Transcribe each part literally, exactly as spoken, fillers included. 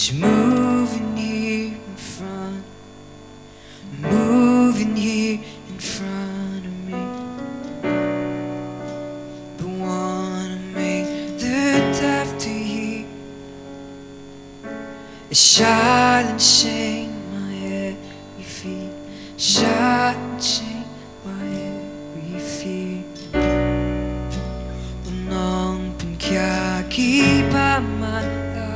Just moving here in front, moving here in front of me. But wanna make the dive to here. A silent shame, my every feet, silent shame. Why every fear? U nongpynkhia ki ba man la.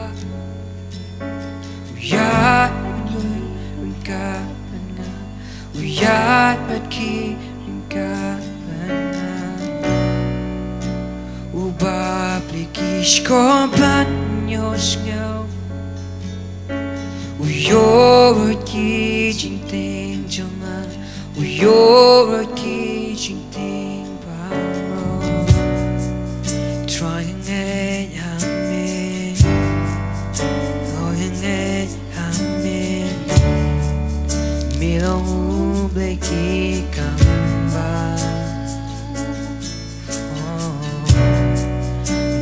U ïaid bad ki ryngkat bad nga. U ïaid bad ki ryngkat bad nga. U bapli ki shkor ban ïohsngew. U ïoh ki jingtieng jong nga. U ïoh ki jingtieng baroh. Trai ngeit ha me. Oh, ngeit ha me. Me long U Blei ki kam ba.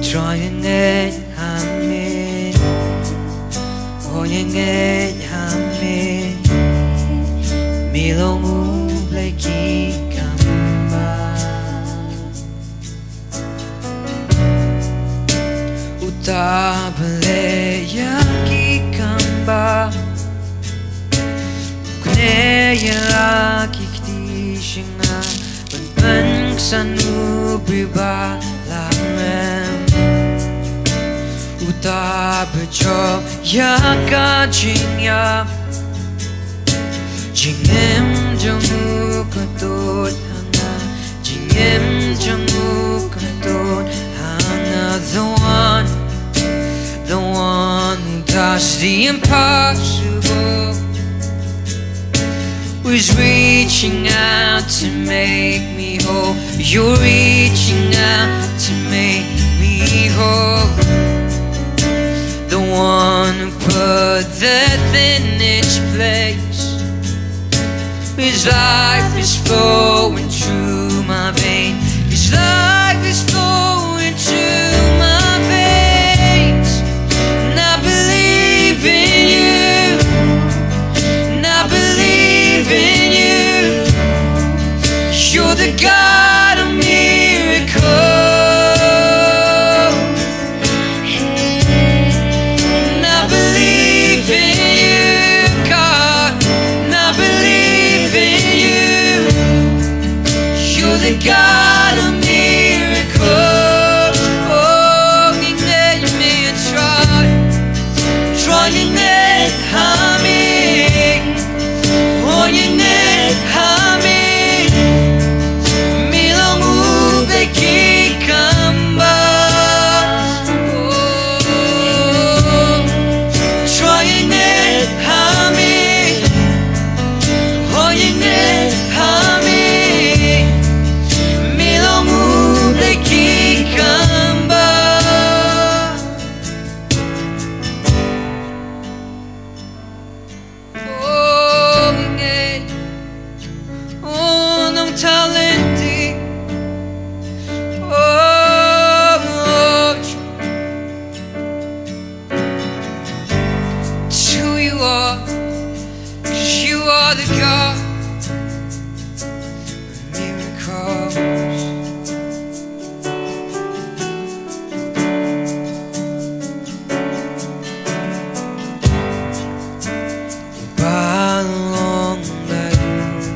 Trai ngeit ha me. Oh, ngeit ha me. Me long U Blei ki kam ba. Uta ba leh ïa ki kam ba. U kane ïa la ki kti sha nga. Ban pynksan u briew ba la rem. Uta ba jop ïa ka jingïap. Jingim jong u ka tut ha nga. Jingim jong u ka tut ha nga. The one, the one who does the impossible. Who's reaching out to make me whole? You're reaching out to make me whole. The one who put death in its place. His life is flowing through my veins. His life is flowing through my veins. And I believe in you. And I believe in you. You're the God of miracles. And I believe in you, God. And I believe in you. You're the God of miracles. Oh, ngeit ha me, trai. Trai ngeit ha me. Oh, ngeit ha me. Me long U Blei ki kam ba. Oh, trai ngeit ha me. Oh, ngeit ha me. Me long U Blei ki kam ba. Oh, ngeit. Oh, nongtalent. Oh, it's who you are, 'cause you are the God of miracles. Ba long bad u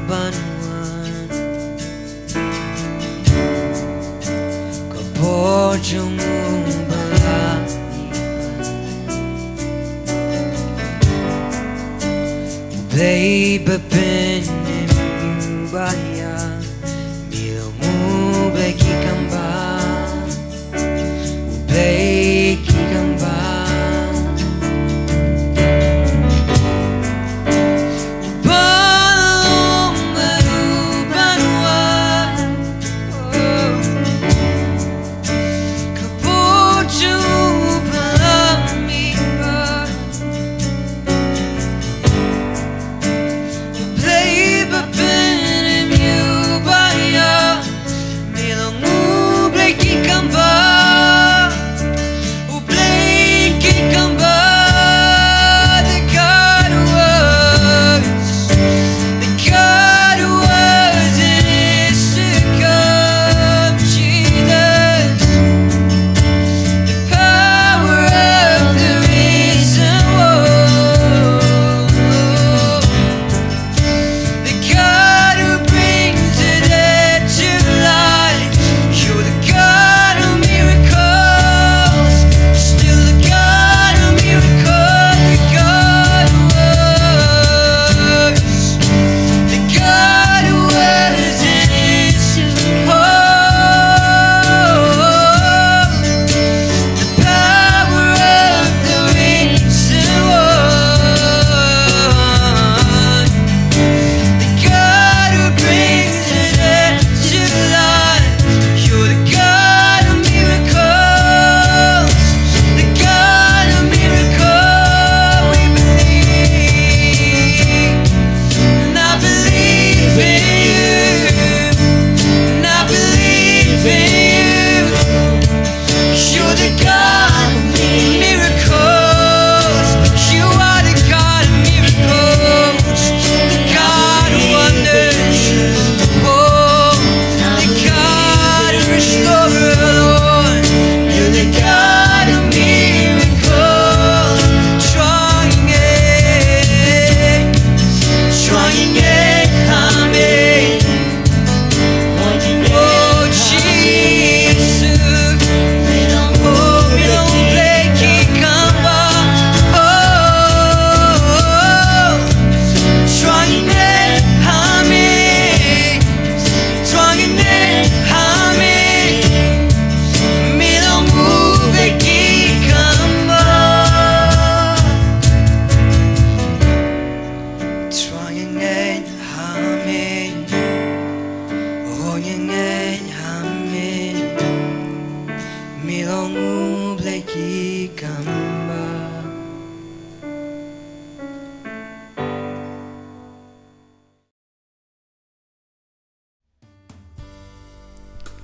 ban wan. Ka bor jong u ba la mih ban. U Blei ba pynim u ba ïa. Me long U Blei ki kam ba. U Blei ki kam ba. U ba long bad u ban wan. Oh. Ka bor jong u ba la mih ban. U Blei ba pynim u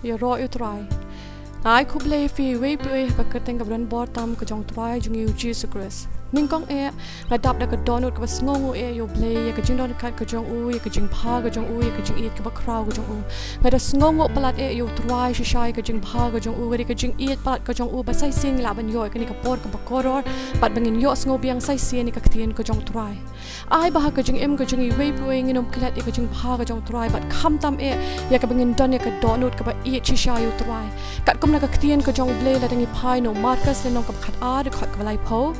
Ïaroh ïa u Trai. Nga ai khublei ïa phi iwei pa iwei ha ka kyrteng kaba donbor tam ka jong u Trai jong ngi u Jisu Khrist. Nyngkong eh, nga dap da ka dohnud kaba sngewnguh eh ïa u Blei, ïa ka jingdon ryngkat ka jong u, ïa ka jingbha ka jong u, ïa ka jingïeit kaba khraw ka jong u. Nga da sngewnguh palat eh ïa u Trai shisha ïa ka jingbha ka jong u, ïa ka jingïeit palat ka jong u, ba sa shisien ngi lah ban ïoh ïa kane ka por kaba kordor, bad ba ngin ïohsngew biang sa shisien ïa ka ktien ka jong u Trai. Ai ba ha ka jingim ka jong ngi iwei pa iwei ngin ym klet ïa ka jingbha ka jong u Trai, bad khamtam eh ïa kaba ngin don ïa ka dohnud kaba ïeit shisha ïa u Trai. Katkum na ka ktien ka jong u Blei, lada ngi phai na u Markos lynnong kaba khatar, dkhot kaba laiphew,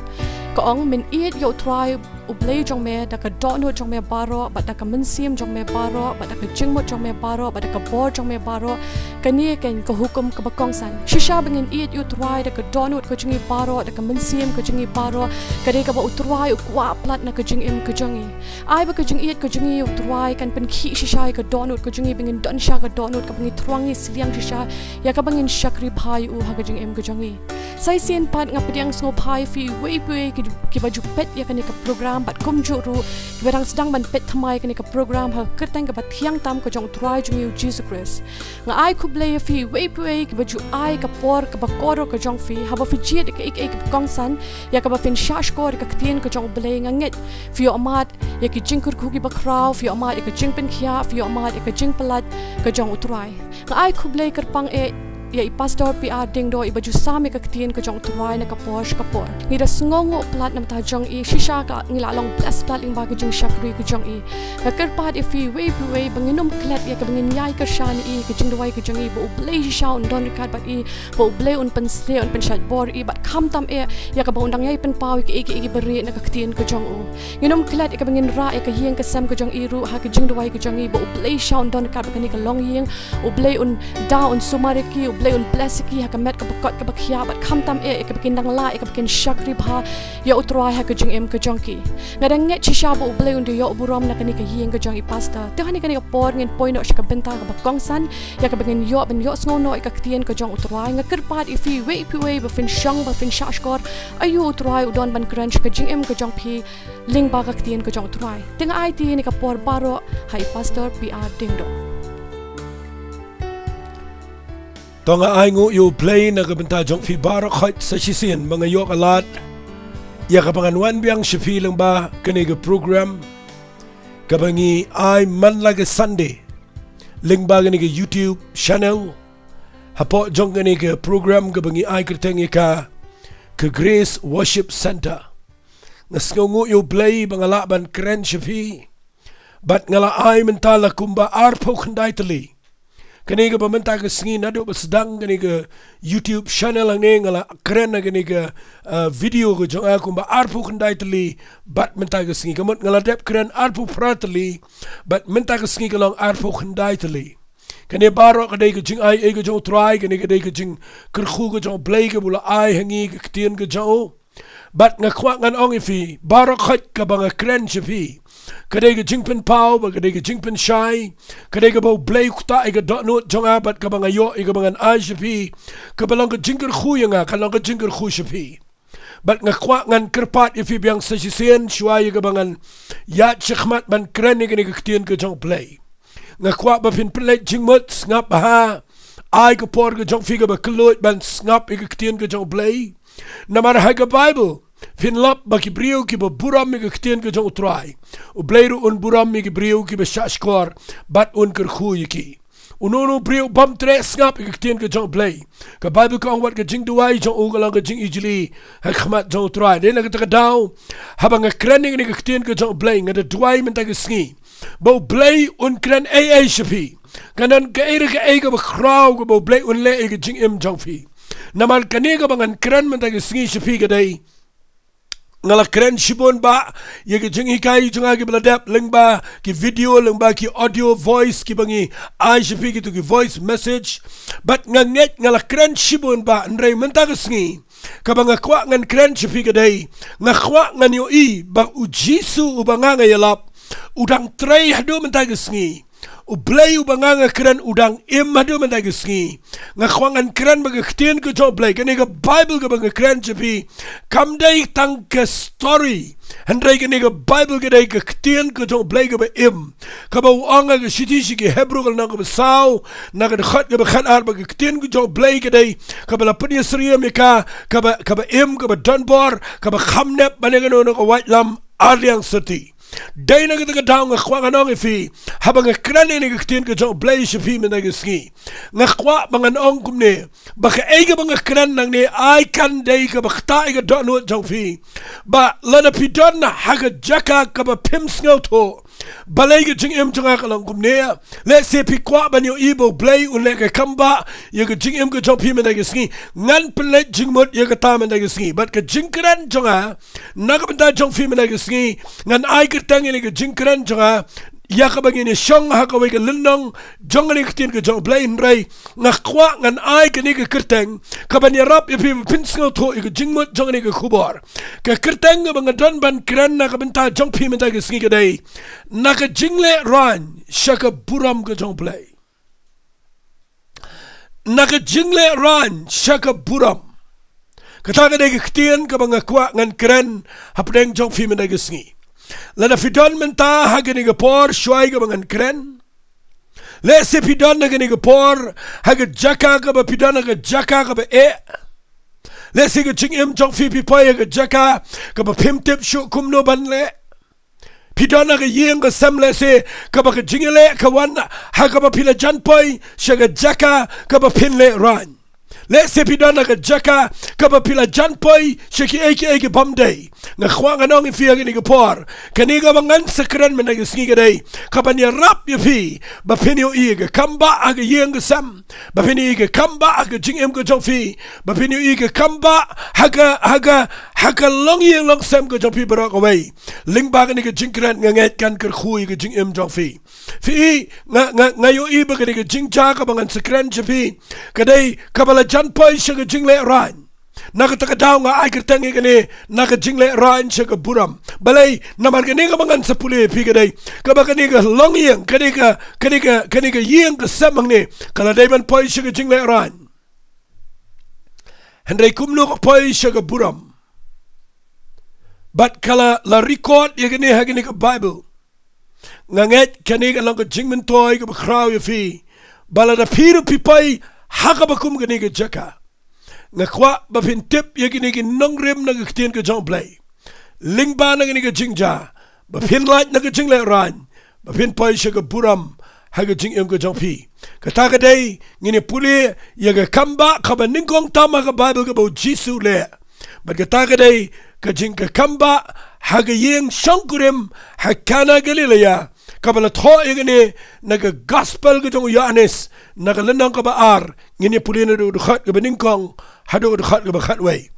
ka ong, men ïeit ïa u Trai u Blei jong me da ka dohnud jong me baroh, bad da ka mynsiem jong me baroh, bad da ka jingmut jong me baroh, bad da ka bor jong me baroh. Kane keiñ ka hukum kaba kongsan. Shisha ba ngin ïeit ïa u Trai da ka dohnud ka jong ngi baroh, da ka mynsiem ka jong ngi baroh, ka dei kaba u Trai u kwah palat na ka jingim ka jong ngi. Ai ba ka jingïeit ka jong ngi ïa u Trai kan pynkhih shisha ïa ka dohnud ka jong ngi, ba ngin don shisha ka dohnud kaba ngi thrang, ngi sliang shisha ïa kaba ngin shakri bha ïa u ha ka jingim ka jong ngi. Sa shisien pat nga pdiang sngewbha ïa phi iwei pa iwei ki, kiba ju peit ïa kane ka program, bad kumjuh ruh kiba dang sdang ban peit thymmai ïa kane ka program ha ka kyrteng kaba thiang tam ka jong u Trai jong ngi u Jisu Khrist. Nga ai khublei ïa phi iwei pa iwei kiba ju ai ka por kaba kordor ka jong phi, haba phi jied ïa kaei kaei kaba kongsan, ïa kaba phin shahshkor ïa ka ktien ka jong u Blei. Nga ngeit phi ïohmad ïa ki jingkyrkhu kiba khraw, phi ïohmad ïa ka jingpynkhiah, phi ïohmad ïa ka jingpyllait ka jong u Trai. Nga ai khublei kyrpang eh ïa i Pastor P R Diengdoh, iba ju sam ïa ka ktien ka jong u Trai na ka por sha ka por. Ngi da sngewnguh palat na ka bynta jong i, shisha ka ngi la long bless palat lyngba ka jingshakri ka jong i. Nga kyrpad ïa phi iwei pa iwei ba ngin ym klet ïa kaba ngin ïai kyrshan ïa i, ka jingduwai ka jong i, ba u Blei shisha un don ryngkat bad i, ba u Blei un pynshlur, un pynshait bor ïa i, bad khamtam eh ïa kaba un dang ïai pynpaw ïa kiei kiei kiba rieh na ka ktien ka jong u. Ngin ym klet ïa kaba ngin rah ïa ka ïing ka sem ka jong i ruh ha ka jingduwai ka jong i, ba u Blei shisha un don ryngkat bad kane ka longïing, u Blei un da, un sumar ïa ki, u Blei un bless ïa ki ha ka met kaba koit kaba khiah, bad khamtam eh ïa kaba kin dang lah, ïa kaba kin shakri bha ïa u Trai ha ka jingim ka jong ki. Nga da ngeit shisha ba u Blei un da ïoh burom na kane ka ïing ka jong i Pastor. Te ha kane ka por ngin poi noh sha ka bynta kaba kongsan, ïa kaba ngin ïoh ban ïohsngew noh ïa ka ktien ka jong u Trai. Nga kyrpad ïa phi iwei pa iwei ba phin shong, ba phin shahshkor, aïu u Trai u don ban kren sha ka jingim ka jong phi lyngba ka ktien ka jong u Trai. Te nga aiti ïa kane ka por baroh ha i Pastor P R Diengdoh. To nga ainguh ïa u Blei na ka bynta jong phi baroh khoit sa shisien, ba nga ïoh ka lad ïa kaba ngan wan biang sha phi lyngba kane ka program kaba ngi ai man la ka Sunday lyngba kane ka YouTube channel, hapoh jong kane ka program kaba ngi ai kyrteng ïa ka, ka Grace Worship Center. Nga sngewnguh ïa u Blei ba nga lah ban kren sha phi. Bad nga la ai mynta la kumba arphew khyndai tylli. Kane kaba mynta ka sngi naduh ba sdang kane ka YouTube channel hangne, nga la kren ha kane ka, uh, video ka jong nga kumba arphew khyndai tylli bad mynta ka sngi. Ka mut nga la dep kren arphew phra tylli bad mynta ka sngi ka long arphew khyndai tylli. Kane baroh ka dei ka jingai ei ka jong u Trai, kane ka dei ka jingkyrkhu ka jong u Blei kaba u la ai ha ngi ka ktien ka jong u. Bad nga kwah ngan ong ïa phi baroh khoit kaba nga kren sha phi, ka dei ka jingpynpaw, bad ka dei ka jingpynshai, ka dei kaba u Blei u ktah ïa ka dohnud jong nga, bad kaba nga ïoh ïa kaba ngan ai sha phi, kaba long ka jingkyrkhu ïa nga, ka long ka jingkyrkhu sha phi. Bad nga kwah ngan kyrpad ïa phi biang sa shisien shuwa ïa kaba ngan ïaid sha khmat ban kren ïa kane ka ktien ka jong u Blei. Nga kwah ba phin pynleit jingmut, sngap bha, ai ka por ka jong phi kaba kylluid ban sngap ïa ka ktien ka jong u Blei. Namar ha ka Baibl phin lap ba ki briew kiba burom ïa ka ktien ka jong u Trai, u Blei ruh un burom ïa ki briew kiba shahshkor bad un kyrkhu ïa ki. Uno uno u briew bym treh sngap ïa ka ktien ka jong u Blei. Ka Baibl ka ong wat ka jingduwai jong u ka long ka jingijli ha khmat jong u Trai. Dei na kata ka daw, haba nga kren ïa kane ka ktien ka jong u Blei, nga da duwai mynta ka sngi ba u Blei un kren ei ei sha phi. Kan don kaei re kaei kaba khraw kaba u Blei un leh ïa ka jingim jong phi. Namar kane kaba ngan kren mynta ka sngi sha phi ka dei, nga la kren shibun bha ïa ki jinghikai jong nga kiba la dep lyngba ki video, lyngba ki audio voice kiba ngi ai sha phi, kito ki voice message. Bad nga ngeit nga la kren shibun bha, hynrei mynta ka sngi kaba nga kwah ngan kren sha phi ka dei, nga kwah ngan ïohi ba u Jisu uba nga nga ïalap, u dang trei haduh mynta ka sngi. U Blei uba nga nga kren u dang im haduh mynta ka sngi. Nga kwah ngan kren ba ka ktien ka jong u Blei, kane ka Baibl kaba nga kren sha phi, kam dei tang ka story. Hynrei kane ka Baibl ka dei ka ktien ka jong u Blei kaba im, kaba u ong ha ka shithi sha ki Hebru ka lynnong kaba saw, na ka dkhot kaba khatar, ba ka ktien ka jong u Blei ka dei kaba la pynïasyriem ïa ka, kaba, kaba im, kaba donbor, kaba kham nep ban ïa kano kano ka waitlam arliang syrti. Dei na kata ka daw nga kwah ngan ong ïa phi, haba nga kren ïa kane ka ktien ka jong u Blei sha phi mynta ka sngi, nga kwah ba ngan ong kumne, ba kaei kaba nga kren nangne ai kan dei kaba ktah ïa ka dohnud jong phi. Ba lada phi don ha ka jaka kaba phim sngewthuh, balei ka jingim jong nga ka long kumne, lehse phi kwah ban ïohi ba u Blei un leh ka kam ba ïa ka jingim ka jong phi mynta ka sngi. Ngan pynleit jingmut ïa kata mynta ka sngi. Bad ka jingkren jong nga na ka bynta jong phi mynta ka sngi, ngan ai kyrteng ïa ka jingkren jong nga, ïa kaba ngin ïa shong ha kawei ka lynnong jong kane ka ktien ka jong u Blei, hynrei nga kwah ngan ai kane ka kyrteng kaban ïarap ïa phi ba phin sngewthuh ïa ka jingmut jong kane ka khubor. Ka kyrteng kaba nga don ban kren na ka bynta jong phi mynta ka sngi ka dei, na ka jinglehrain sha ka burom ka jong u Blei. Na ka jinglehrain sha ka burom. Kata ka dei ka ktien kaba nga kwah ngan kren hapdeng jong phi mynta ka sngi. Lada phi don mynta ha kane ka por shuwa kaba ngan kren, lehse phi don ha kane ka por ha ka jaka kaba phi don ha ka jaka kaba eh. Lehse ka jingim jong phi, phi poi ha ka jaka kaba phim tip shuh kumno ban leh. Phi don ha ka ïing ka sem lehse kaba ka jingïaleh ka wan ha kaba phi la jan poi sha ka jaka kaba phin lehrain. Lehse phi don ha ka jaka kaba phi la jan poi sha kiei kiei kibym dei. Nga kwah ngan ong ïa phi ha kane ka por, kane kaba ngan sa kren mynta ka sngi ka dei kaban ïarap ïa phi ba phin ïohi ïa ka kam ba ha ka ïing ka sem, ba phin ïohi ïa ka kam ba ha ka jingim ka jong phi, ba phin ïohi ïa ka kam ba ha ka, ha ka, ha ka longïing longsem ka jong phi baroh kawei. Lyngba kane ka jingkren nga ngeit kan kyrkhu ïa ka jingim jong phi. Phi i, nga, nga, nga ïohi ba kane ka jingjia kaba ngan sa kren sha phi ka dei kaba la jan poi sha ka jinglehrain. Na kata ka daw nga ai kyrteng ïa kane na ka jinglehrain sha ka burom. Balei? Namar kane kaba ngan sa pule ïa phi ka dei kaba kane ka longïing, kane ka, kane ka, kane ka ïing ka sem hangne ka la dei ban poi sha ka jinglehrain. Hynrei kumno ka poi sha ka burom? Bad ka la, la record ïa kane ha kane ka Baibl. Nga ngeit kane ka long ka jingmyntoi kaba khraw ïa phi ba lada phi ruh phi poi ha kaba kum kane ka jaka, nga kwah ba phin tip ïa kine ki nongrim na ka ktien ka jong u Blei lyngba na kane ka jingjia, ba phin lait na ka jinglehrain, ba phin poi sha ka burom ha ka jingim ka jong phi. Kata ka dei, ngin ïa pule ïa ka kam ba kaba nyngkong tam ha ka Baibl kaba u Jisu u leh. Bad kata ka dei ka jing, ka kam ba ha ka ïing shongkurim ha Kana Galilea, kaba la thoh ïa kane na ka Gospel ka jong u Ïoannis na ka lynnong kaba ar. Ngin ïa pule naduh dkhot kaba nyngkong haduh dkhot kaba khatwei.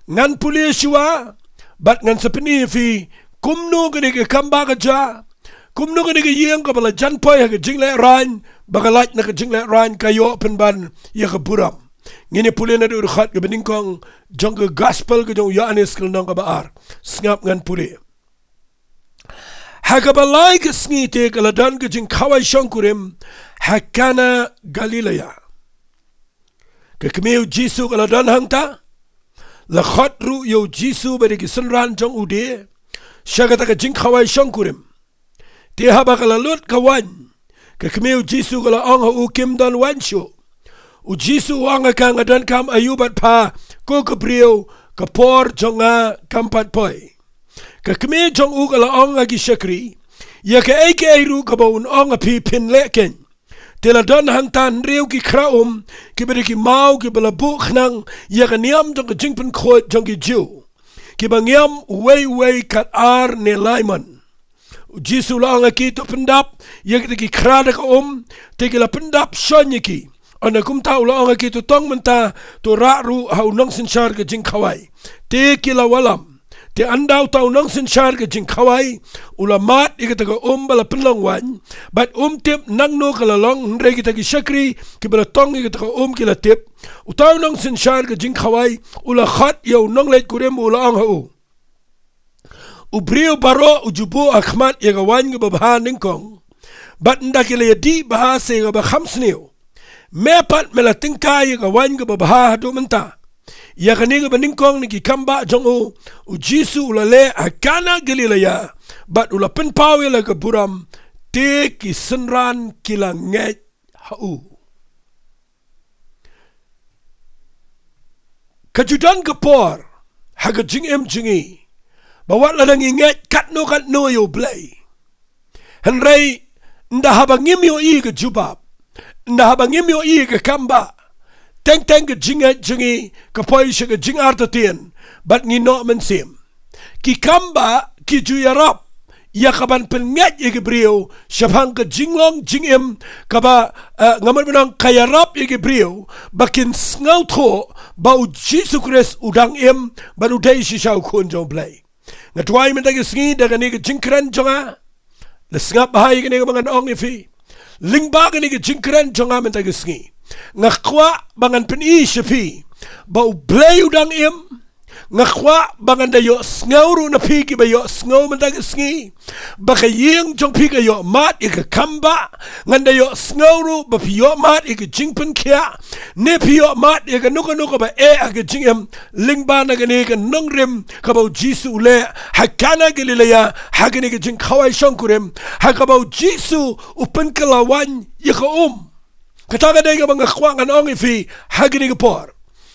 Ngan pule shuwa bad ngan sa pyni ïa phi kumno kane ka kam ba ka jia, kumno kane ka ïing kaba la jan poi ha ka jinglehrain, ba ka lait na ka jinglehrain ka ïoh pynban ïa ka burom. Ngin ïa pule naduh dkhot kaba nyngkong jong ka Gospel ka jong u Ïoannis ka lynnong kaba ar. Sngap ngan pule. Ha kaba lai ka sngi te ka la don ka jingkhawai shongkurim ha Kana Galilea. Ka kmie u Jisu ka la don hangta. La khot ruh ïa u Jisu bad ïa ki synran jong u de sha kata ka jingkhawai shongkurim. Te haba ka la lut ka waiñ, ka kmie u Jisu ka la ong ha u, kim don waiñ shuh. U Jisu u ong ha ka, nga donkam aïu bad pha, ko ka briew, ka por jong nga kam pat poi. Ka kmie jong u ka la ong ha ki shakri, ïa kaei kaei ruh kaba un ong ha phi phin leh keiñ. Te la don hangta hynriew ki khra um kiba dei ki maw kiba la buh khnang ïa ka niam jong ka jingpynkhuid jong ki Jiw, kiba ngiam uwei uwei kat ar ne lai mon. U Jisu u la ong ha ki, to pyndap ïa kita ki khra da ka um. Te ki la pyndap shon ïa ki. Ynda kumta u la ong ha ki, to tong mynta, to rah ruh ha u nongsynshar ka jingkhawai. Te ki la wallam. Te ynda uta u nongsynshar ka jingkhawai u la mad ïa kata ka um ba la pynlong waiñ, bad um tip nangno ka la long, hynrei kita ki shakri kiba la tong ïa kata ka um ki la tip. Uta u nongsynshar ka jingkhawai u la khot ïa u nongleit kurim, u la ong ha u, u briew baroh u ju buh ha khmat ïa ka waiñ kaba bha nyngkong, Bad ynda ki la ïadih bha sa ïa kaba kham sniew, me pat me la tyngkai ïa ka waiñ kaba bha haduh mynta. Ïa kane kaba nyngkong na ki kambah jong u, u Jisu u la leh ha Kana Galilea, bad u la pynpaw ïa la ka burom, te ki synran ki la ngeit ha u. Ka ju don ka por ha ka jingim jong ngi ba wat la dang ngi ngeit katno katno ïa u Blei, hynrei ynda haba ngim ïohi ka jubab, ynda haba ngim ïohi ka kambah, teng teng ka jingngeit jong ngi ka poi sha ka jingartatien, bad ngi noh mynsiem. Ki kambah ki ju ïarap ïa ka ban pynngeit ïa ki briew shaphang ka jinglong jingim kaba, eh, nga mut ban ong ka ïarap ïa ki briew ba kin sngewthuh ba u Jisu Khrist u dang im, bad u dei shisha u Khun jong u Blei. Nga duwai mynta ka sngi da kane ka jingkren jong nga, la sngap bha ïa kane kaba ngan ong ïa phi. Lyngba kane ka jingkren jong nga mynta ka sngi, nga kwah ba ngan pyni sha phi ba u Blei u dang im. Nga kwah ba ngan da ïohsngew ruh na phi kiba ïohsngew mynta ka sngi ba ka ïing jong phi ka ïohmad ïa ka kambah. Ngan da ïohsngew ruh ba phi ïohmad ïa ka jingpynkhiah, ne phi ïohmad ïa kano kano kaba eh ha ka jingim, lyngba na kane ka nongrim kaba u Jisu u leh ha Kana Galilea, ha kane ka jingkhawai shongkurim ha kaba u Jisu u pynkylla waiñ ïa ka um. Kata ka dei kaba nga kwah ngan ong ïa phi ha kane ka por.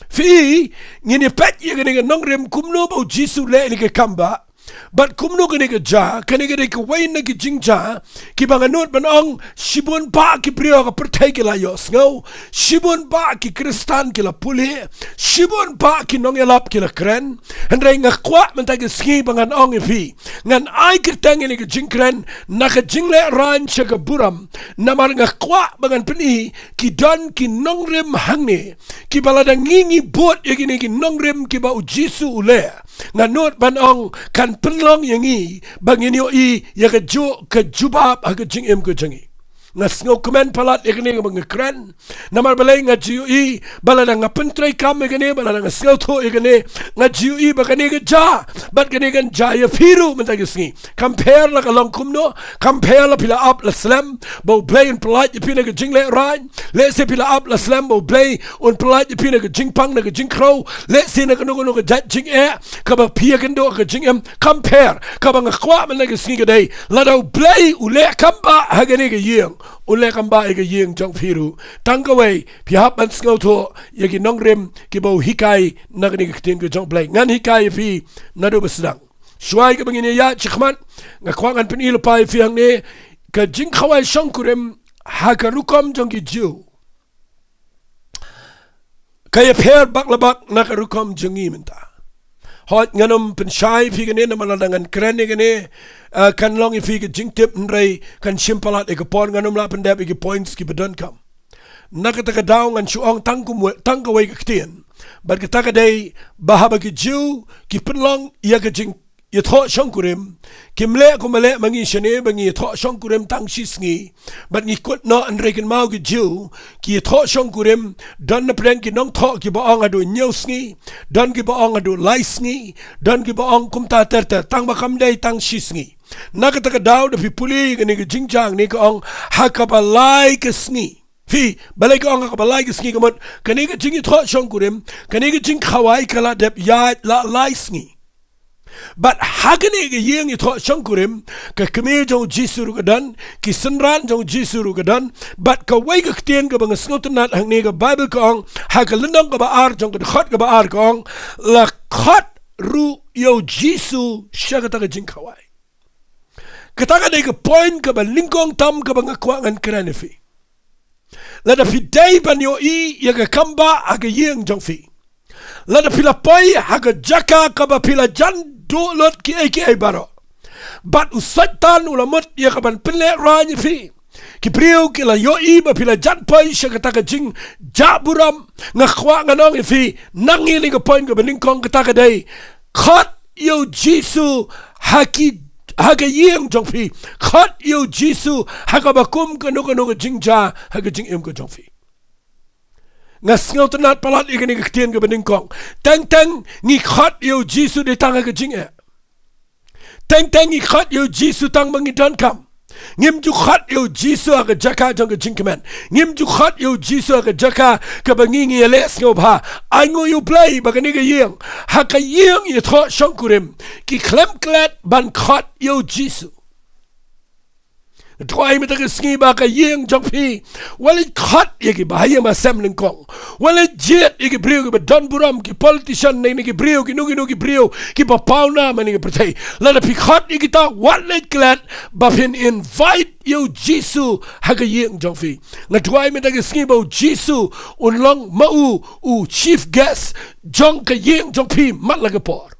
Phi, ngin ïa peit ïa kane ka nongrim kumno ba u Jisu u leh ïa kane ka kambah, bad kumno kane ka jia. Kane ka dei kawei na ki jingjia kiba nga nud ban ong shibun bah ki briew ha ka pyrthei ki la ïohsngew, shibun bah ki Khristan ki la pule, shibun bah ki nongïalap ki la kren. Hynrei nga kwah mynta ka sngi ba ngan ong ïa phi, ngan ai kyrteng ïa kane ka jingkren na ka jinglehrain sha ka burom, namar nga kwah ba ngan pyni ki don ki nongrim hangne kiba lada ngi ngi bud ïa kine ki nongrim kiba u Jisu u leh, nga nud ban ong kan pynlong ïa ngi ba ngin ïohi ïa ka ju, ka jubab ha ka jingim ka jong ngi. Nga sngewkmen palat ïa kane kaba nga kren, namar balei nga ju ïohi ba lada nga pyntreikam ïa kane, ba lada nga sngewthuh ïa kane, nga ju ïohi ba kane ka jia, bad kane kan jia ïa phi ruh mynta ka sngi. Kam pher la ka long kumno, kam pher la phi la ap la slem ba u Blei un pyllait ïa phi na ka jinglehrain. Lehse phi la ap la slem ba u Blei un pyllait ïa phi na ka jingpang, na ka jingkhrew, lehse na kano kano ka jait jingeh kaba phi ïakynduh ha ka jingim. Kam pher. Kaba nga kwah mynta ka sngi ka dei, lada u Blei u leh kambah ha kane ka ïing, u leh kambah ïa ka ïing jong phi ruh. Tang kawei, phi hap ban sngewthuh ïa ki nongrim kiba u hikai na kane ka ktien ka jong u Blei. Ngan hikai ïa phi naduh ba sdang. Shuwa kaba ngin ïaid shakhmat, nga kwah ngan pyni lypa ïa phi hangne ka jingkhawai shongkurim ha ka rukom jong ki Jiw ka ïapher bak la bak na ka rukom jong ngi mynta. Hooid, ngan ym pynshai ïa phi kane namar lada ngan kren ïa kane, eh, kan long ïa phi ka jingtip, hynrei kan shim palat ïa ka por, ngan ym lah pyndep ïa ki points kiba donkam. Na kata ka daw ngan shu ong tang kumwei, tang kawei ka ktien. Bad kata ka dei ba haba ki Jiw ki pynlong ïa ka jing ïathoh shongkurim, kim leh kumba leh ma ngi shane ba ngi ïathoh shongkurim tang shi sngi. Bad ngi kut noh, hynrei kynmaw, ki Jiw ki ïathoh shongkurim, don na pdeng ki nongthoh kiba ong haduh hynñiew sngi, don kiba ong haduh lai sngi, don kiba ong kumta ter ter, tang ba kam dei tang shi sngi. Na kata ka daw da phi pule kane ka jingjia, kane ka ong ha kaba lai ka sngi. Phi, balei ka ong ha kaba lai ka sngi? Ka mut kane ka jingïathoh shongkurim, kane ka jingkhawai ka la dep ïaid la lai sngi. Bad ha kane ka ïing ïathoh shongkurim, ka kmie jong u Jisu ruh ka don, ki synran jong u Jisu ruh ka don. Bad kawei ka ktien kaba nga sngewtynnat hangne, ka Baibl ka ong ha ka lynnong kaba ar jong ka dkhot kaba ar, ka ong la khot ruh ïa u Jisu sha kata ka jingkhawai. Kata ka dei ka point kaba nyngkong tam kaba nga kwah ngan kren ïa phi. Lada phi dei ban ïohi ïa ka kambah ha ka ïing jong phi, lada phi la poi ha ka jaka kaba phi la jan duh lut kiei kiei baroh, bad u Soitan u la mut ïa ka ban pynlehraiñ ïa phi, ki briew ki la ïohi ba phi la jan poi sha kata ka jingjahburom, nga kwah ngan ong ïa phi, nang ïa kane ka point kaba nyngkong, kata ka dei, khot ïa u Jisu ha ki, ha ka ïing jong phi. Khot ïa u Jisu ha kaba kum kano kano ka jingjia ha ka jingim ka jong phi. Nga sngewtynnat palat ïa kane ka ktien kaba nyngkong. Teng teng ngi khot ïa u Jisu dei tang ha ka jingeh. Teng teng ngi khot ïa u Jisu tang ba ngi donkam. Ngim ju khot ïa u Jisu ha ka jaka jong ka jingkmen. Ngim ju khot ïa u Jisu ha ka jaka kaba ngi ngi ïaleh sngewbha. Ai nguh ïa u Blei ba kane ka ïing, ha ka ïing ïathoh shongkurim, ki khlem klet ban khot ïa u Jisu. Duwai mynta ka sngi ba ka ïing jong phi wat leit khot ïa ki bahaïing bahasem lyngkong. Wat leit jied ïa ki briew kiba don burom, ki politician ne, ne ki briew, kino kino ki briew kiba pawnam ha kane ka pyrthei. Lada phi khot ïa kita, wat leit klet ba phin invite ïa u Jisu ha ka ïing jong phi. Nga duwai mynta ka sngi ba u Jisu un long ma u u chief guest jong ka ïing jong phi man la ka por.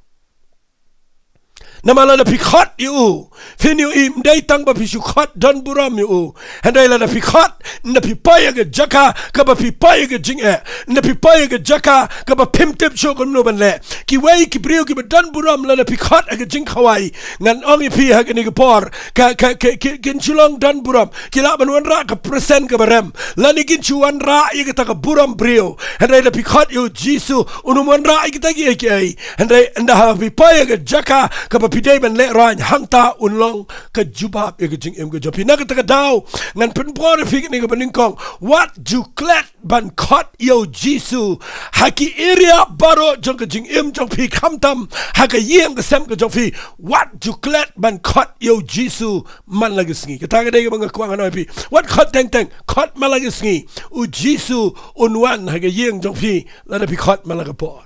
Namar lada phi khot ïa u, phin ïohi ym dei tang ba phi shu khot don burom ïa u. Hynrei lada phi khot, ynda phi poi ha ka jaka kaba phi poi ha ka jingeh, ynda phi poi ha ka jaka kaba phim tip shuh kumno ban leh. Kiwei ki briew kiba don burom, lada phi khot ha ka jingkhawai, ngan ong ïa phi ha kane ka por, ka, ka, ka, ki, kin shu long don burom. Ki lah ban wanrah ka percent kaba rem, lane kin shu wanrah ïa kata ka burom briew. Hynrei lada phi khot ïa u Jisu, un ym wanrah ïa kita kiei kiei. Hynrei ynda haba phi poi ha ka jaka kaba phi dei ban lehraiñ, hangta un long ka jubab ïa ka jingim ka jong phi. Na kata ka daw, ngan pynbor ïa phi kane kaba nyngkong. Wat ju klet ban khot ïa u Jisu ha ki area baroh jong ka jingim jong phi, khamtam ha ka ïing ka sem ka jong phi. Wat ju klet ban khot ïa u Jisu man la ka sngi. Kata ka dei kaba nga kwah ngan ong ïa phi. Wat khot teng teng, khot man la ka sngi. U Jisu un wan ha ka ïing jong phi lada phi khot man la ka por.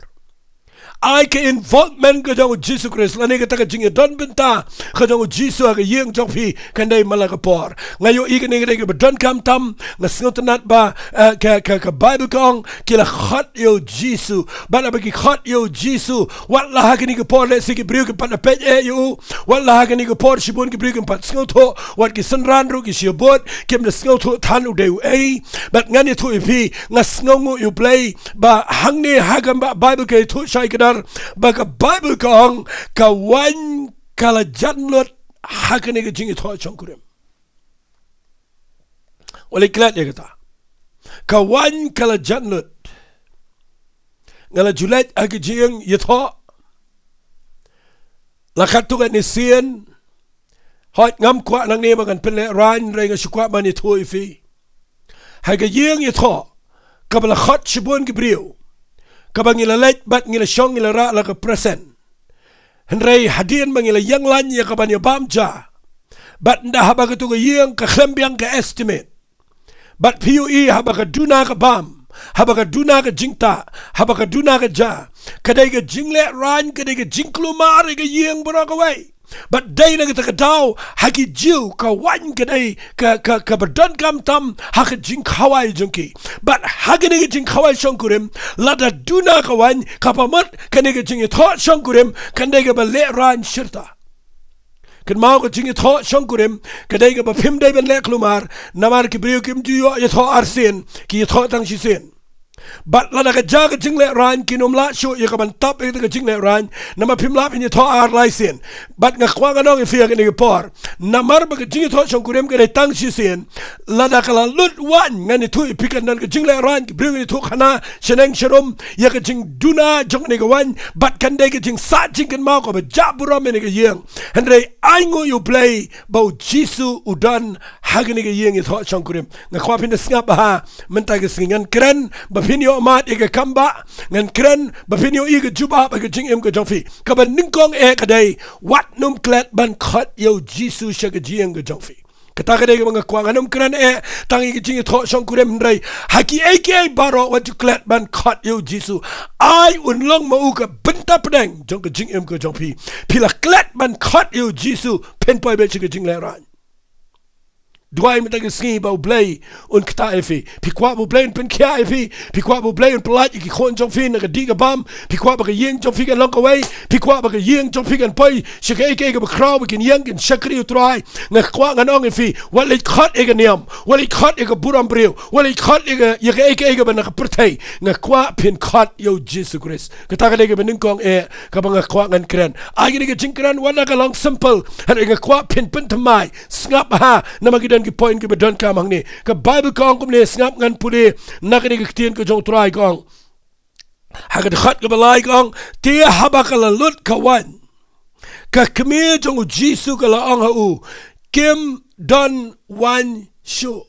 Ai ka involvement ka jong u Jisu Khrist, lane kata ka jingïadon bynta ka jong u Jisu ha ka ïing jong phi, kan dei man la ka por. Nga ïohi kane ka dei kaba donkam tam. Nga sngewtynnat ba, eh, ka, ka, ka Bible ka ong, ki la khot ïa u Jisu. Bad haba ki khot ïa u Jisu, wat la ha kane ka por lehse ki briew kim pat peit eh ïa u, wat la ha kane ka por shibun ki briew kim pat sngewthuh, wat ki synran ruh ki shibun kim da sngewthuh than u dei uei. Bad ngan ïathuh ïa phi, nga sngewnguh ïa u Blei ba hangne ha ka Bible ka ïathuh shai kdar, ba ka Bible ka ong, ka waiñ ka la jan lut ha kane ka jingïathoh shongkurim. Wat leit klet ïa kata. Ka waiñ ka la jan lut. Nga la ju leit ha ka jingïathoh la katto katne sien. Hooid, ngam kwah nangne ba ngan pynlehraiñ, hynrei nga shu kwah ban ïathuh ïa phi. Ha ka ïing ïathoh kaba la khot shibun ki briew, kaba ngi la leit bad ngi la shong, ngi la rah la ka present. Hynrei hadien ba ngi la ïeng laiñ ïa ka ban ïabam ja, bad ynda haba katu ka ïing ka khlem biang ka estimate, bad phi ïohi haba ka duna ka bam, haba ka duna ka jingtah, haba ka duna ka ja, ka dei ka jinglehraiñ, ka dei ka jingkulmar ïa ka ïing baroh kawei. Bad dei na kata ka daw ha ki Jiw, ka waiñ ka dei ka, ka, kaba donkam tam ha ka jingkhawai jong ki. Bad ha kane ka jingkhawai shongkurim, lada duna ka waiñ, kaba mut kane ka jingïathoh shongkurim kan dei kaba lehraiñ shirta. Kynmaw, ka jingïathoh shongkurim ka dei kaba phim dei ban leh kulmar, namar ki briew kim ju ïoh ïathoh arsien, ki ïathoh tang shisien. Bad lada ka ja ka jinglehraiñ, kin ym lah shuh ïa ka ban tap ïa ka jinglehraiñ, namar phim lah phin ïathoh ar lai sien. Bad nga kwah ngan ong ïa phi ha kane ka por, namar ba ka jingïathoh shongkurim ka dei tang shisien, lada ka la lut waiñ, ngan ïathuh ïa phi, kan don ka jinglehraiñ, ki briew kin ïathuh khana shaneng sharum ïa ka jingduna jong kane ka waiñ, bad kan dei ka jingsah jingkynmaw kaba jah burom ïa kane ka ïing. Hynrei ai nguh ïa u Blei ba u Jisu u don ha kane ka ïing ïathoh shongkurim. Nga kwah phin da sngap bha mynta ka sngi. Ngan kren ba phin ïoh mad ïa ka kam ba, ngan kren ba phin ïohi ka jubab ha ka jingim ka jong phi. Kaba nyngkong eh ka dei, wat nym klet ban khot ïa u Jisu sha ka jingim ka jong phi. Kata ka dei kaba nga kwah. Ngan nym kren eh tang ïa ka jingïathoh shongkurim, hynrei ha kiei kiei baroh wat ju klet ban khot ïa u Jisu. Ai un long ma u ka bynta pdeng jong ka jingim ka jong phi. Phi la klet ban khot ïa u Jisu, phin poi beit sha ka jinglehraiñ. Duwai mynta ka sngi ba u Blei un ktah ïa phi. Phi kwah ba u Blei un pynkhiah ïa phi? Phi kwah ba u Blei un pyllait ïa ki khun jong phi na ka dih ka bam? Phi kwah ba ka ïing jong phi kan long kawei? Phi kwah ba ka ïing jong phi kan poi sha kaei kaei kaba khraw, ba kin ïeng kin shakri u Trai? Nga kwah ngan ong ïa phi, wat leit khot ïa ka niam, wat leit khot ïa ka burom briew, wat leit khot ïa ka, ïa kaei kaei kaba na ka pyrthei. Nga kwah phin khot ïa u Jisu Khrist. Kata ka dei kaba nyngkong eh kaba nga kwah ngan kren. Ai kane ka jingkren wat la ka long simple, hynrei nga kwah phin pynthymmai. Sngap bha, namar ki don ki point kiba donkam hangne. Ka Bible ka ong kumne, sngap, ngan pule na kane ka ktien ka jong u Trai, ka ong ha ka dkhot kaba lai, ka ong, te haba ka la lut ka waiñ, ka kmie jong u Jisu ka la ong ha u, kim don waiñ shuh.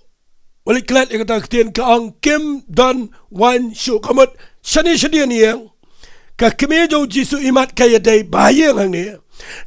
Wat leit klet ïa kata ka ktien, ka ong kim don waiñ shuh. Ka mut shane shadien ïing, ka kmie jong u Jisu imat ka ïadei bha ïing hangne.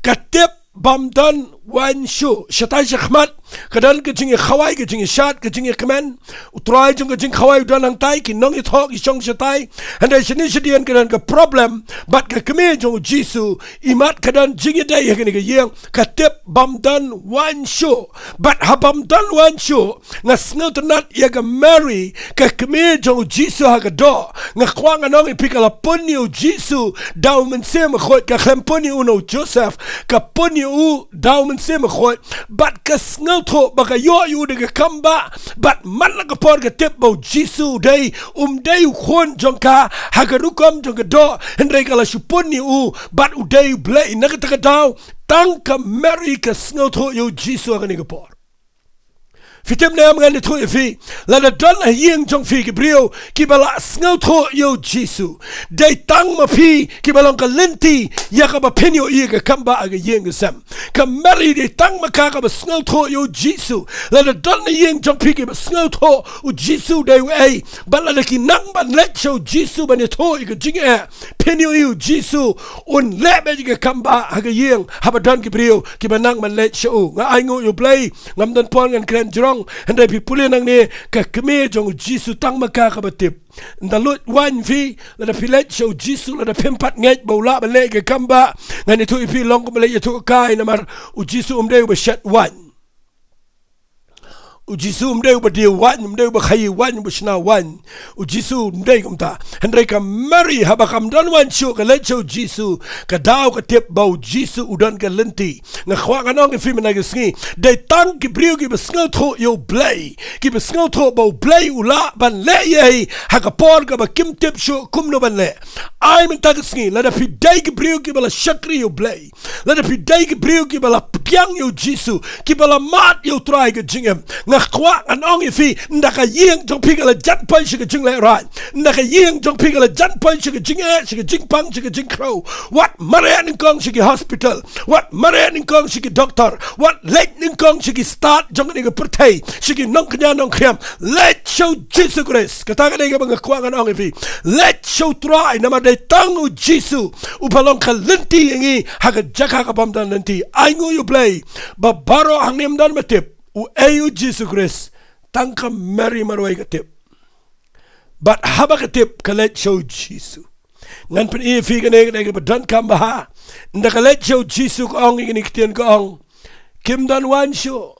Ka tip bym don waiñ shuh. Shatai shakhmat ka don ka jingïakhawai, ka jingïashad, ka jingïakmen. U trai jong ka jingkhawai u don hangtai, ki nongïathoh ki shong shatai. Hynrei shane shadien ka don ka problem bad ka kmie jong u Jisu, imat ka don jingïadei ha kane ka ïing. Ka tip bym don waiñ shuh. Bad ha bym don waiñ shuh, nga sngewtynnat ïa ka Mary, ka kmie jong u Jisu ha ka doh. Nga kwah ngan ong ïa phi, ka la pun ïa u Jisu da u Mynsiem Bakhuid, ka khlem pun ïa u na u Joseph, ka pun ïa u da u Mynsiem Bakhuid. Bad ka sngewthuh ba ka ïoh ïa u da ka kam bah. Bad man la ka por ka tip ba u Jisu u dei, um dei u khun jong ka ha ka rukom jong ka doh, hynrei ka la shu pun ïa u bad u dei u Blei. Na kata ka daw tang ka Mary ka sngewthuh ïa u Jisu ha kane ka por. Phi tip ne em, ngan ïathuh ïa phi, lada don ha ïing jong phi ki briew kiba la sngewthuh ïa u Jisu, dei tang ma phi kiba long ka lynti ïa kaba phin ïohi ïa ka kam bah ha ka ïing ka sem. Ka Mary dei tang ma ka kaba sngewthuh ïa u Jisu. Lada don ha ïing jong phi kiba sngewthuh u Jisu dei uei, bad lada ki nang ban leit sha u Jisu ban ïathuh ïa ka jingeh, phin ïohi u Jisu un leh beit ïa ka kam bah ha ka ïing haba don ki briew kiba nang ban leit sha u. Nga ainguh ïa u Blei, ngam don por ngan kren jrong, hynrei phi pule nangne, ka kmie jong u Jisu tang ma ka kaba tip. Ynda lut waiñ phi, lada phi leit sha u Jisu, lada phim pat ngeit ba u lah ban leh ïa ka kam bah, ngan ïathuh ïa phi, long kumba leit ïathuh kai, namar u Jisu um dei uba shet waiñ. U Jisu um dei uba die waiñ, um dei uba khaïi waiñ, uba shna waiñ. U Jisu um dei kumta. Hynrei ka Mary, haba kam don waiñ shuh, ka leit sha u Jisu, ka daw ka tip ba u Jisu u don ka lynti. Nga kwah ngan ong ïa phi mynta ka sngi, dei tang ki briew kiba sngewthuh ïa u Blei, kiba sngewthuh ba u Blei u lah ban leh ïa i ha ka por kaba kim tip shuh kumno ban leh. Ai mynta ka sngi, lada phi dei ki briew kiba la shakri ïa u Blei, lada phi dei ki briew kiba la pdiang ïa u Jisu, kiba la mad ïa u Trai ka jingim, nga kwah ngan ong ïa phi, ynda ka ïing jong phi ka la jan poi sha ka jinglehrain, ynda ka ïing jong phi ka la jan poi sha ka jingeh, sha ka jingpang, sha ka jingkhrew, wat mareh nyngkong sha ki hospital, wat mareh nyngkong sha ki doktor, wat leit nyngkong sha ki stad jong kane ka pyrthei, sha ki nongkñia nongkhriam. Leit sha u Jisu Khrist. Kata ka dei kaba nga kwah ngan ong ïa phi. Leit sha u Trai, namar dei tang u Jisu uba long ka lynti ïa ngi ha ka jaka ka bym don lynti. Ainguh ïa u Blei ba baroh hangne ym don ba tip uei u Jisu Khrist, tang ka Mary marwei ka tip. Bad haba ka tip, ka leit sha u Jisu. Ngan pyni ïa phi kane, kane kaba donkam bha. Ynda ka leit sha u Jisu, ka ong ïa kine ki ktien, ka ong, kim don waiñ shuh.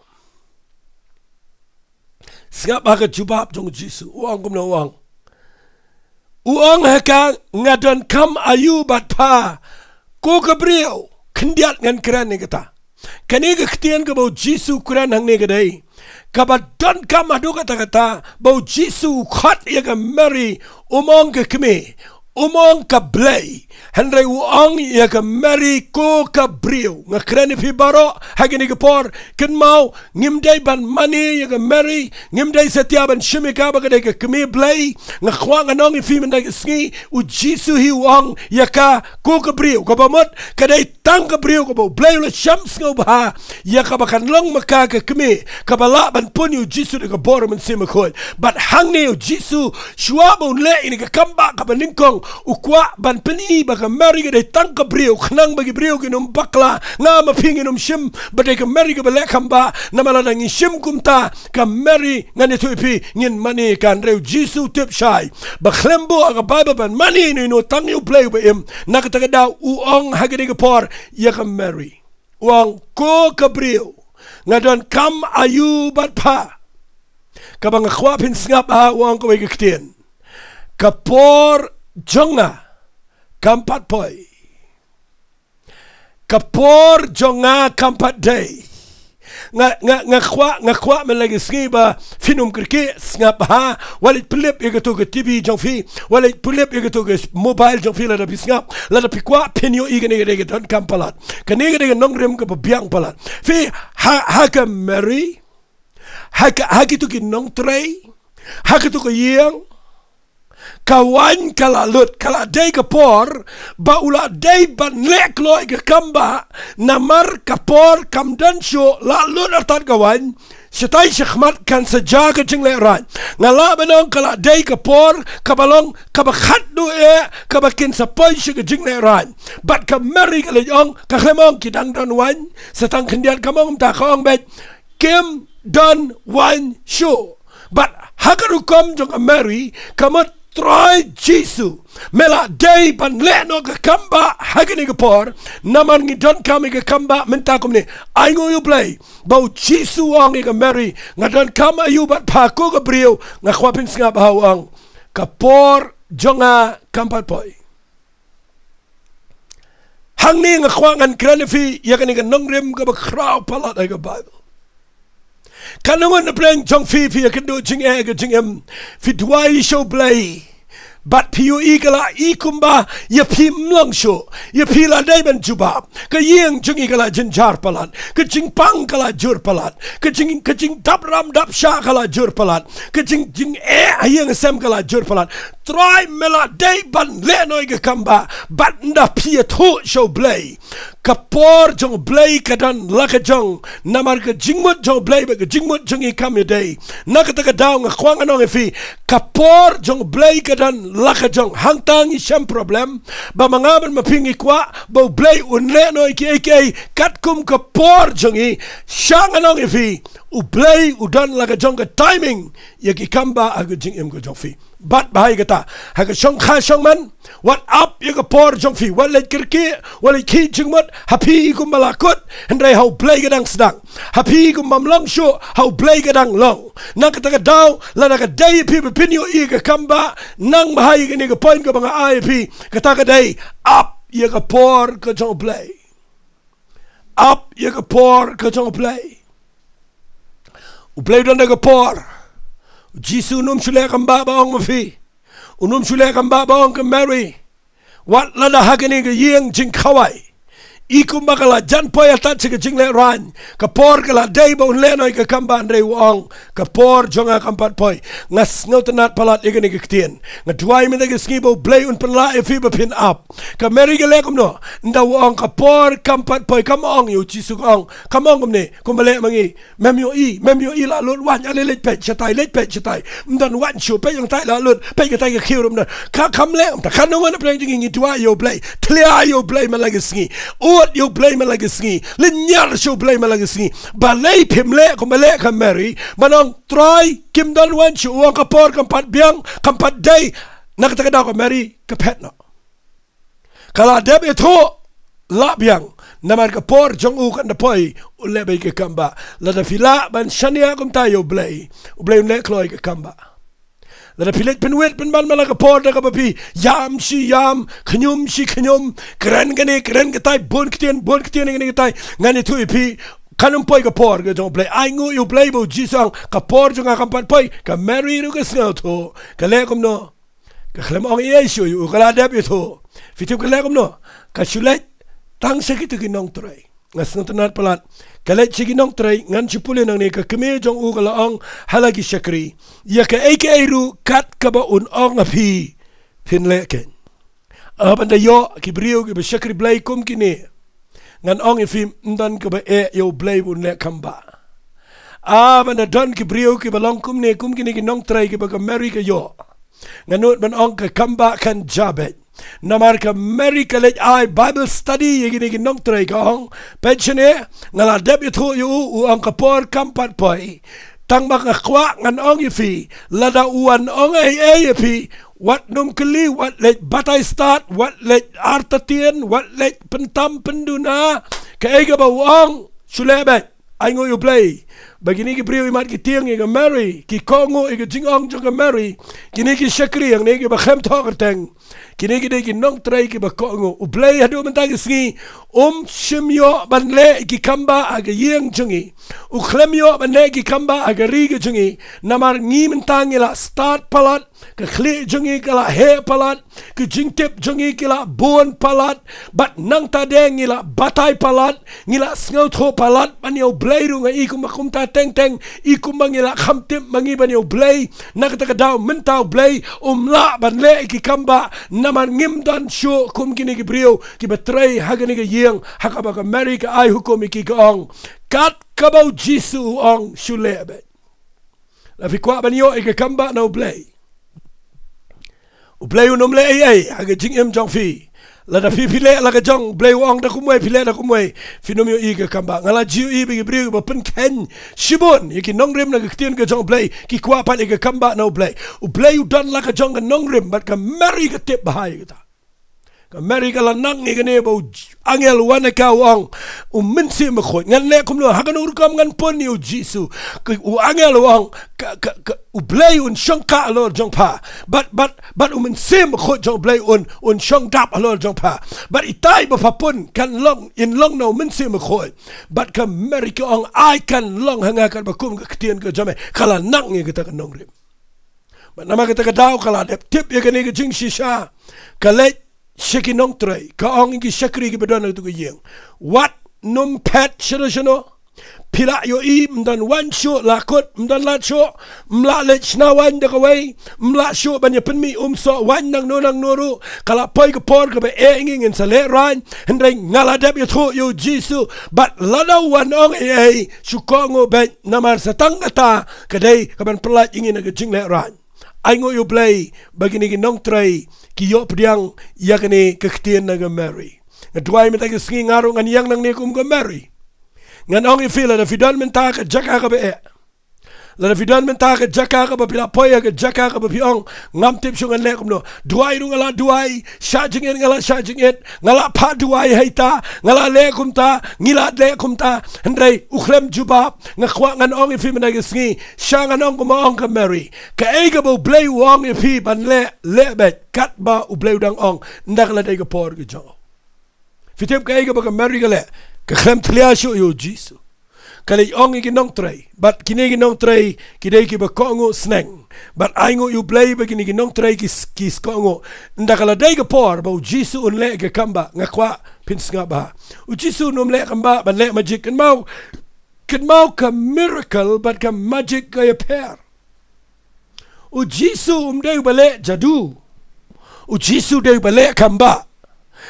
Sngap ha ka jubab jong u Jisu, u ong kumno, u ong. U ong ha ka, nga donkam aïu bad pha, ko ka briew? Khyndiat ngan kren ïa kata. Kane ka ktien kaba u Jisu u kren hangne ka dei kaba donkam haduh katta katta, ba u Jisu u khot ïa ka Mary, um ong ka kmie, um ong ka Blei, hynrei u ong ïa ka Mary ko ka briew. Nga kren ïa phi baroh ha kine ki por, kynmaw, ngim dei ban mane ïa ka Mary, ngim dei satia ban shim ïa ka ba ka dei ka kmie Blei. Nga kwah ngan ong ïa phi mynta ka sngi, u Jisu hi u ong ïa ka ko ka briew, kaba mut ka dei tang ka briew kaba u Blei u la sham sngewbha ïa ka ba kan long ma ka ka kmie kaba lah ban pun ïa u Jisu da ka bor u Mynsiem Bakhuid. Bad hangne u Jisu, shuwa ba un leh ïa kane ka kam bah kaba nyngkong, u kwah ban pyni ba ka Mary ka dei tang ka briew, khnang ba ki briew kin ym bakla, nga ma phi ngin ym shim ba dei ka Mary kaba leh kam bah, namar lada ngi shim kumta, ka Mary, ngan ïathuh ïa phi, ngin mane ïa ka. Hynrei u Jisu u tip shai ba khlem buh ha ka Baibl ban mane ïa uno uno, tang ïa u Blei uba im. Na kata ka daw u ong ha kane ka por ïa ka Mary, u ong, ko ka briew, nga donkam aïu bad pha? Kaba nga kwah phin sngap ha, u ong kawei ka ktien, ka por jong nga kam pat poi. Ka por jong nga kam pat dei. Nga, nga, nga kwah, nga kwah mynta ka sngi ba phin ym kyrkieh, sngap ha. Wat leit pynlip ïa kato ka TV jong phi, wat leit pynlip ïa kato ka mobile jong phi, lada phi sngap, lada phi kwah phin ïohi kane ka dei ka donkam palat. Kane ka dei ka nongrim kaba biang palat. Phi, ha, ha ka Mary, ha ka, ha kito ki nongtrei, ha kato ka ïing, Ka waiñ ka la lut, ka la dei ka por ba u la dei ban leh kloi ka kambah, namar ka por kam don shuh, la lut artat ka waiñ. Shatai shakhmat kan sa jia ka jinglehrain. Nga lah ban ong ka la dei ka por kaba long kaba khatduh eh, kaba kin sa poi sha ka jinglehrain. Bad ka Mary ka leit ong, ka khlem ong ki dang don waiñ. Sa tang khyndiat kam ong kumta, ka ong beit, kim don waiñ shuh. Bad ha ka rukom jong ka Mary, ka mut, Trai Jisu, me la dei ban leh noh ka kambah ha kane ka por, namar ngi donkam ïa ka kambah mynta kumne. Ainguh ïa U Blei ba U Jisu u ong ïa ka Mary, nga donkam aïu bad pha ko ka briew. Nga kwah phin sngap ha u ong, ka por jong nga kam pat poi. Hangne nga kwah ngan kren ïa phi ïa kane ka nongrim kaba khraw palat ha ka Baibl. Katno ngut na pdeng jong phi, phi ïakynduh jingeh ka jingim, phi duwai sha U Blei, bad phi ïohi ka la i kumba ïa phi ym long shuh, ïa phi la dei ban jubab. Ka ïing jong ngi ka la jynjar palat, ka jingpang ka la jur palat, ka jing, ka jingdap ram dap shah ka la jur palat, ka jing, jingeh ha ïing ha sem ka la jur palat. Trai, me la dei ban leh noh ïa ka kambah, bad ynda phi ïathuh sha U Blei, ka por jong U Blei ka don la ka jong, namar ka jingmut jong U Blei bad ka jingmut jong ngi kam ïadei. Na kata ka daw nga kwah ngan ong ïa phi, ka por jong U Blei ka don la ka jong. Hangta ngi shem problem ba ma nga bad ma phi ngi kwah ba U Blei un leh noh ïa kiei kiei katkum ka por jong ngi. Sha ngan ong ïa phi, U Blei u don la ka jong ka timing ïa ki kambah ha ka jingim ka jong phi. Bad bha ïa kata, ha ka shongkha shongman, wat ap ïa ka por jong phi, wat leit kyrkieh, wat leit khih jingmut ha phi kumba la kut, hynrei ha U Blei ka dang sdang. Ha phi kumba ym long shuh, ha U Blei ka dang long. Na kata ka daw, lada ka dei ïa phi ba phin ïohi ïa ka kambah, nang bha ïa kane ka point kaba nga ai ïa phi, kata ka dei, ap ïa ka por ka jong U Blei. Ap ïa ka por ka jong U Blei. U Blei u don da ka por. U Jisu un ym shu leh kambah ba ong ma phi. Un ym shu leh kambah ba ong ka Mary. Wat lada ha kane ka ïing jingkhawai i kumba ka la jan poi artat sha ka jinglehrain. Ka por ka la dei ba un leh noh ïa ka kambah, hynrei u ong, ka por jong nga kam pat poi. Nga sngewtynnat palat ïa kane ka ktien. Nga duwai mynta ka sngi ba U Blei un pynlah ïa phi ba phin ap. Ka Mary ka leh kumno? Ynda u ong ka por kam pat poi, kam ong ïa U Jisu, ka ong, kam ong kumne, kumba leh ma ngi, mem ïohi, mem ïohi la lut waiñ, ale leit peit shatai, leit peit shatai. Ym don waiñ shuh, peit hangtai la lut, peit katai ka khiew ruh ym don. Ka, kam leh, ym ta, katno ngut na pdeng jong ngi ngi duwai ïa U Blei, tlia ïa U Blei man la ka sngi. Ud ïa U Blei man la ka sngi. Lynñiar sha U Blei man la ka sngi. Balei phim leh kumba leh ka Mary, ban ong, Trai, kim don waiñ shuh, u ong ka por kam pat biang, kam pat dei. Na kata ka daw ka Mary ka phet noh. Ka la dep ïathuh, lah biang, namar ka por jong u kan da poi, u leh beit ka kambah. Lada phi lah ban shaniah kumta ïa U Blei, U Blei un leh kloi ka kambah. Lada phi leit pynwit pynban man la ka por da kaba phi ïam shi ïam, khñium shi khñium, kren kane kren katai, bun ktien bun ktien kane katai, ngan ïathuh ïa phi, kan ym poi ka por ka jong U Blei. Ainguh ïa U Blei ba U Jisu u ong, ka por jong nga kam pat poi. Ka Mary ruh ka sngewthuh. Ka leh kumno? Ka khlem ong ei ei shuh ïa u, ka la dep ïathuh. Phi tip ka leh kumno? Ka shu leit tang sha kito ki nongtrei. Nga sngewtynnat palat. Ka leit sha ki nongtrei, ngan shu pule nangne, ka kmie jong u ka la ong ha la ki shakri, ïa kaei kaei ruh kat kaba un ong ha phi, phin leh keiñ. Haba nda ïoh ki briew kiba shakri Blei kum kine, ngan ong ïa phi, ym don kaba eh ïa U Blei ba un leh kambah. Haba nda don ki briew kiba long kumne, kum kine ki nongtrei kiba ka Mary ka ïoh, nga nud ban ong ka kambah kan jia beit. Namar ka Mary ka leit ai Bible study ïa kine ki nongtrei, ka ong, peit shane, nga la dep ïathuh ïa u, u ong ka por kam pat poi. Tang ba nga kwah ngan ong ïa phi, lada u wan ong ei ei ïa phi, wat nym kylli, wat leit batai stad, wat leit artatien, wat leit pyntam pynduna. Kaei kaba u ong, shu leh beit. Ainguh ïa U Blei ba kine ki briew imat ki tieng ïa ka Mary, ki kohnguh ïa ka jingong jong ka Mary. Kine ki shakri hangne kiba khlem thoh kyrteng, kine ki dei ki nongtrei kiba kohnguh. U Blei haduh mynta ka sngi um shym ïoh ban leh ki kambah ha ka ïing jong ngi. U khlem ïoh ban leh ki kambah ha ka ri ka jong ngi. Namar ngi mynta ngi la stad palat, Ka khlieh jong ngi ka la heh palat, ka jingtip jong ngi ki la bun palat, bad nangta de ngi la batai palat, ngi la sngewthuh palat ban ïa U Blei ruh. Nga i kumba kumta teng teng, i kumba ngi la kham tip ma ngi ban ïa U Blei. Na kata ka daw mynta U Blei um lah ban leh ïa ki kam ba, namar ngim don shuh kum kine ki briew kiba trei ha kane ka ïing, ha kaba ka Mary ka ai hukum ïa ki, ka ong, kat kaba U Jisu u ong, shu leh beit. La phi kwah ban ïoh ïa ka kam ba na U Blei? U Blei un ym leh ei ei ha ka jingim jong phi. Lada phi, phi leh la ka jong, U Blei u ong da kumwei, phi leh da kumwei, phin ym ïoh ïa ka kam ba. Nga la ju ïohi ba ki briew ba pynkheiñ shibun ïa ki nongrim na ka ktien ka jong U Blei, ki kwah pat ïa ka kam ba na U Blei. U Blei u don la ka jong ka nongrim, bad ka Mary ka tip bha ïa kata. Ka Mary ka la nang ïa kane ba u j-, angel u wan ha ka, u ong, U Mynsiem Bakhuid, ngan leh kumno? Ha kano rukom ngan pun ïa U Jisu? Ka, u angel u ong, ka, ka, ka, U Blei un shongkha halor jong pha. Bad, bad, bad U Mynsiem Bakhuid jong U Blei un, un shong dap halor jong pha. Bad itai ba pha pun kan long, yn long na U Mynsiem Bakhuid. Bad ka Mary ka ong, ai, kan long ha nga katba kum ka ktien ka jong me. Ka la nang ïa kata ka nongrim. Bad namar kata ka daw ka la dep tip ïa kane ka jingshisha. Ka leit sha ki nongtrei, ka ong ïa ki shakri kiba don ha katu ka ïing, wat nym phet shano shano. Phi la ïohi, ym don waiñ shuh la kut, ym don lad shuh, ym lah leit shna waiñ da kawei, ym lah shuh ban ïa pynmih umsoh waiñ nangno nangno ruh. Ka la poi ka por kaba eh ïa ngi, ngin sa lehraiñ. Hynrei nga la dep ïathuh ïa U Jisu, bad lada u wan ong ei ei, shu kohnguh beit, namar sa tang kata ka dei kaban pyllait ïa ngi na ka jinglehraiñ. Ainguh ïa U Blei ba kine ki nongtrei ki ïoh pdiang ïa kane ka ktien na ka Mary. Nga duwai mynta ka sngi, nga ruh ngan ïeng nangne kum ka Mary. Ngan ong ïa phi, lada phi don mynta ka jaka kaba eh, lada phi don mynta ka jaka kaba phi la poi ha ka jaka kaba phi ong, ngam tip shuh ngan leh kumno. Duwai ruh nga la duwai, shah jingit nga la shah jingit, nga la phah duwai ha ita, nga la leh kumta, ngi la leh kumta. Hynrei u khlem jubab. Nga kwah ngan ong ïa phi mynta ka sngi, shah ngan ong kumba ong ka Mary. Kaei kaba U Blei u ong ïa phi ban leh, leh beit, katba U Blei u dang ong, ynda ka la dei ka por ka jong u. Phi tip kaei kaba ka Mary ka leh? Ka khlem tlia shuh ïa U Jisu. Ka leit ong ïa ki nongtrei, bad kine ki nongtrei ki dei kiba kohnguh sneng. Bad ainguh ïa U Blei ba kine ki nongtrei ki s-, ki kohnguh. Ynda ka la dei ka por ba U Jisu un leh ka kam ba, nga kwah phin sngap bha. U Jisu un ym leh kam ba ban leh magic. Kynmaw, kynmaw ka miracle bad ka magic ka ïapher. U Jisu um dei uba leh jadu. U Jisu dei uba leh kam ba.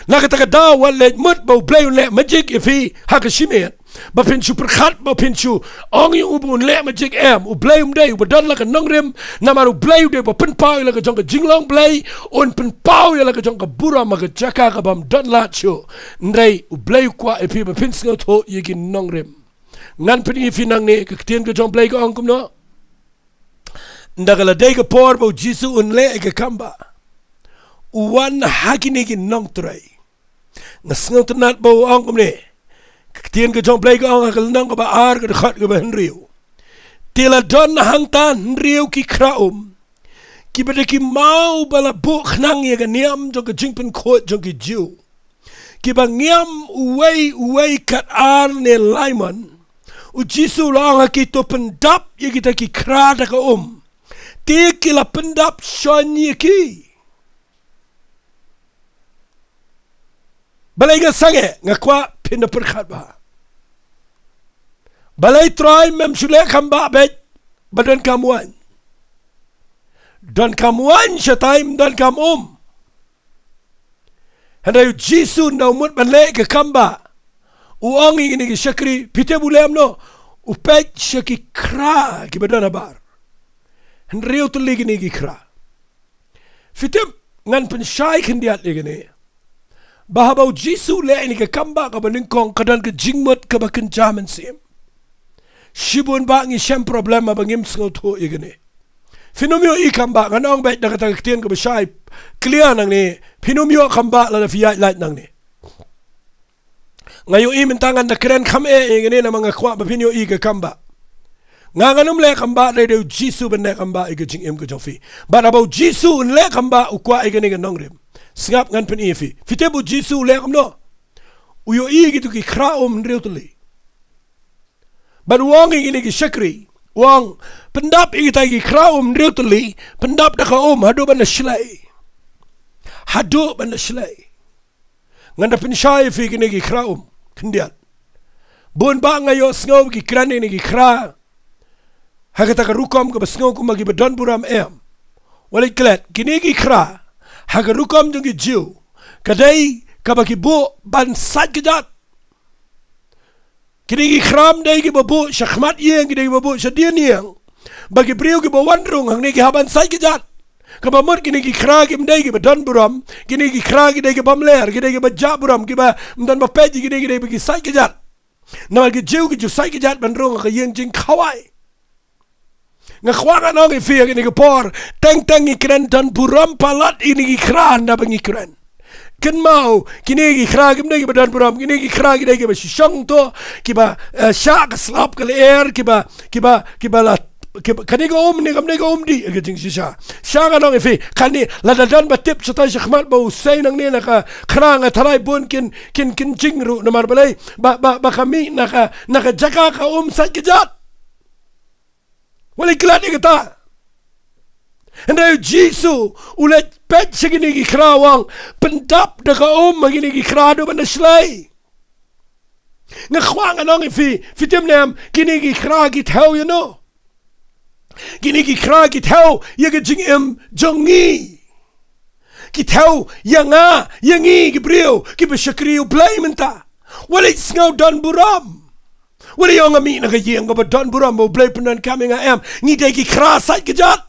Na kata ka daw wat leit mut ba U Blei un leh magic ïa phi ha ka shimet, ba phin shu pyrkhat, ba phin shu ong ïa u ba un leh magic, em. U Blei um dei uba don la ka nongrim, namar U Blei u dei uba pynpaw ïa la ka jong ka jinglong Blei, un pynpaw ïa la ka jong ka burom ha ka jaka kabym don lad shuh. Hynrei U Blei u kwah ïa phi ba phin sngewthuh ïa ki nongrim. Ngan pyni ïa phi nangne, ka ktien ka jong U Blei ka ong kumno. Ynda ka la dei ka por ba U Jisu un leh ïa ka kam ba, u wan ha kine ki nongtrei. Nga sngewtynnat ba u ong kumne. Ka ktien ka jong U Blei ka ong ha ka lynnong kaba ar, ka dkhot kaba hynriew. Te la don hangta hynriew ki khra um, kiba dei ki maw ba la buh khnang ïa ka niam jong ka jingpynkhuid jong ki Jiw, kiba ngiam uwei uwei kat ar ne lai mon. U Jisu u la ong ha ki, to pyndap ïa kita ki khra da ka um. Te ki la pyndap shon ïa ki. Balei nga sangeh? Nga kwah phin da pyrkhat bha. Balei Trai mem shu leh kam ba beit, ba donkam waiñ? Donkam waiñ shatai, ym donkam um. Hynrei U Jisu ynda u mut ban leh ka kam ba, u ong ïa kine ki shakri, phi tip u leh kumno? U peit sha ki khra kiba don habar. Hynriew tylli kine ki khra. Phi tip, ngan pynshai khyndiat ïa kane, ba haba U Jisu u leh ïa kane ka kam ba kaba nyngkong, ka don ka jingmut kaba kynja mynsiem. Shibun ba ngi shem problem haba ngim sngewthuh ïa kane. Phin ym ïohi kam ba, ngan ong beit da kata ka ktien kaba shai clear nangne, phin ym ïoh kam ba lada phi ïaid lait nangne. Nga ïohi mynta ngan da kren kham eh ïa kane namar nga kwah ba phin ïohi ka kam ba. Nga ngan ym leh kam ba, dei da U Jisu ban leh kam ba ïa ka jingim ka jong phi. Bad haba U Jisu un leh kam ba, u kwah ïa kane ka nongrim. Sngap, ngan pyni ïa phi. Phi tip U Jisu u leh kumno? U ïohi ïa kitu ki khra um hynriew tylli. Bad u ong ïa kine ki shakri, U ong, pyndap ïa kita ki khra um hynriew tylli, pyndap da ka um haduh ban da shlei. Haduh ban da shlei. Ngan da pynshai ïa phi kine ki khra um khyndiat. Bun ba nga ïohsngew ki kren ïa kine ki khra ha kata ka rukom kaba sngew kumba kiba don burom, em. Wat leit klet, kine ki khra ha ka rukom jong ki Jiw ka dei kaba ki buh ban sait kjat. Kine ki khra ym dei kiba buh sha khmat ïing, ki dei kiba buh sha dien ïing. Ba ki briew kiba wan rung hangne ki hap ban sait kjat. Kaba mut kine ki khra kim dei kiba don burom, kine ki khra ki dei ki bym ler, ki dei kiba jah burom, kiba ym don ba peit, ki dei, ki dei ba ki sait kjat. Namar ki Jiw ki ju sait kjat ban rung ha ka ïing jingkhawai. Nga kwah ngan ong ïa phi ha kane ka por, teng teng ngi kren don burom palat ïa kine ki khra haba ngi kren. Kynmaw, kine ki khra kim dei kiba don burom, kine ki khra ki dei kiba shu shong to, kiba, eh, shah ka slap ka lyer, kiba, kiba, kiba la, kiba, kane ka um ne kam dei ka um dih, ka jingshisha. Sha ngan ong ïa phi, kane lada don ba tip shatai shakhmat ba u sei nangne na ka khra, nga tharai bun kin, kin, kin jing ruh namar balei, ba, ba, ba ka mih na ka, na ka jaka ka um sait kjat. Wat leit klet ïa kata. Hynrei u Jisu u leit peit sha kine ki khra, u ong, pyndap da ka um ha kine ki khra haduh ban da shlei. Nga kwah ngan ong ïa phi, phi tip ne em, kine ki khra ki thew ïa no? Kine ki khra ki thew ïa ka jingim jong ngi. Ki thew ïa nga, ïa ngi ki briew kiba shakri U Blei mynta. Wat leit sngew don burom. Wat leit ong nga mih na ka ïing kaba don burom ba U Blei pyndonkam ïa nga, em. Ngi dei ki khra sait kjat.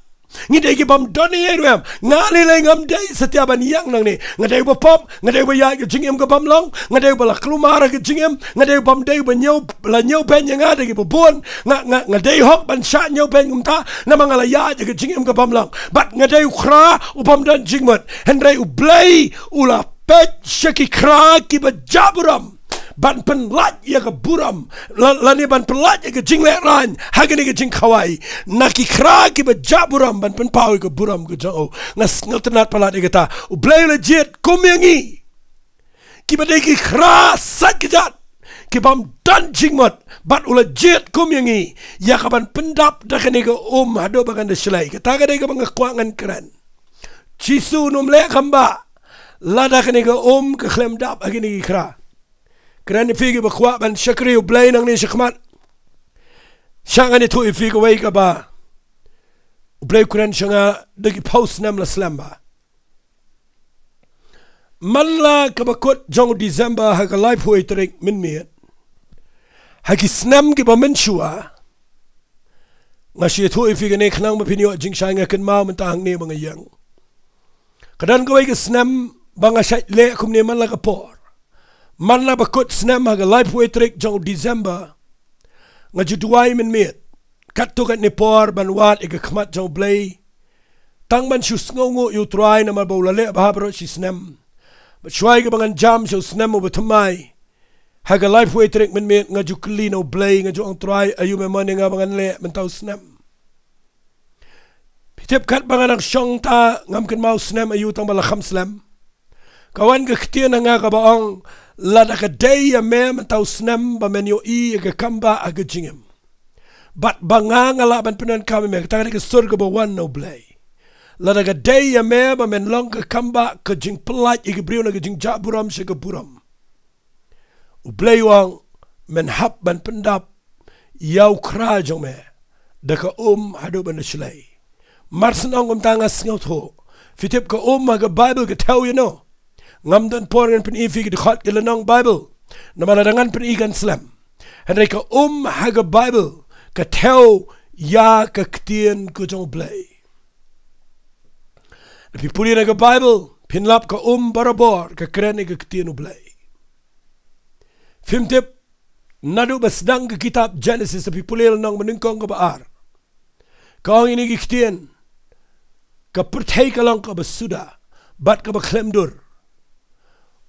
Ngi dei ki bym don ei ei ruh, em. Nga lei lei ngam dei satia ban ïeng nangne. Nga dei uba pop, nga dei uba ïaid ka jingim ka bym long, nga dei uba la kulmar ha ka jingim, nga dei uba ym dei uba ñiew, la ñiewbeiñ ïa nga da kiba bun. Nga, nga, nga dei hok ban shah ñiewbeiñ kumta, namar nga la ïaid ha ka jingim ka bym long. Bad nga dei u khra u bym don jingmut. Hynrei U Blei u la peit sha ki khra kiba jah burom ban pynlait ïa ka burom, la, lane ban pynlait ïa ka jinglehraiñ ha kane ka jingkhawai. Na ki khra kiba jah burom ban pynpaw ïa ka burom ka jong u. Nga sngewtynnat palat ïa kata. U Blei u la jied kum ïa ngi kiba dei ki khra sait kjat, ki bym don jingmut, bad u la jied kum ïa ngi ïa ka ban pyndap da kane ka um haduh ba kan da shlei. Kata ka dei kaba nga kwah ngan kren. Jisu un ym leh kham bha lada kane ka um ka khlem dap ha kine ki khra. Kren ïa phi kiba kwah ban shakri U Blei nangne shakhmat. Sha ngan ïathuh ïa phi kawei kaba U Blei u kren sha nga da ki phew snem la slem bha. Man la kaba kut jong u December ha ka laiphew wei tarik mynmiet, ha ki snem kiba mynshuwa, nga shu ïathuh ïa phi kane khnang ba phin ïoh jingshai, nga kynmaw mynta hangne ba nga ïeng. Ka don kawei ka snem ba nga shait leh kumne man la ka por. Man la ba kut snem ha ka laiphew wei tarik jong u December, nga ju duwai mynmiet. Katto katne por ban wad ïa ka khmat jong U Blei, tang ban shu sngewnguh ïa U Trai namar ba u la leh bha baroh shi snem. Bad shuwa ïa kaba ngan jam sha u snem uba thymmai, ha ka laiphew wei tarik mynmiet, nga ju kylli na U Blei, nga ju ong, Trai, aiu me mon ïa nga ba ngan leh mynta u snem? Phi tip, katba nga dang shong ta, ngam kynmaw snem aiu, tang ba la kham slem. Ka wan ka ktien ha nga kaba ong, lada ka dei ïa me mynta u snem ba men ïohi ïa ka kam ba ha ka jingim, bad ba nga nga lah ban pyndonkam ïa me, kata ka dei ka sur kaba wan na U Blei. Lada ka dei ïa me ba men long ka kam ba ka jingpyllait ïa ki briew na ka jingjah burom sha ka burom, U Blei u ong, men hap ban pyndap ïa u khra jong me da ka um haduh ban da shlei. Mar shen ong kumta nga sngewthuh. Phi tip ka um ha ka Baibl ka thew ïa no? Ngam don por ngan pyni ïa phi ki dkhot ki lynnong Baibl, namar lada ngan pyni kan slem. Hynrei ka um ha ka Baibl ka thew ïa ka ktien ka jong U Blei. Phi pule na ka Baibl, phin lap ka um barabor ka kren ïa ka ktien U Blei. Phim tip, naduh ba sdang ka kitab Genesis, phi pule lynnong ba nyngkong, kaba ar, ka ong ïa kine ki ktien, ka pyrthei ka long kaba suda bad kaba khlem dur.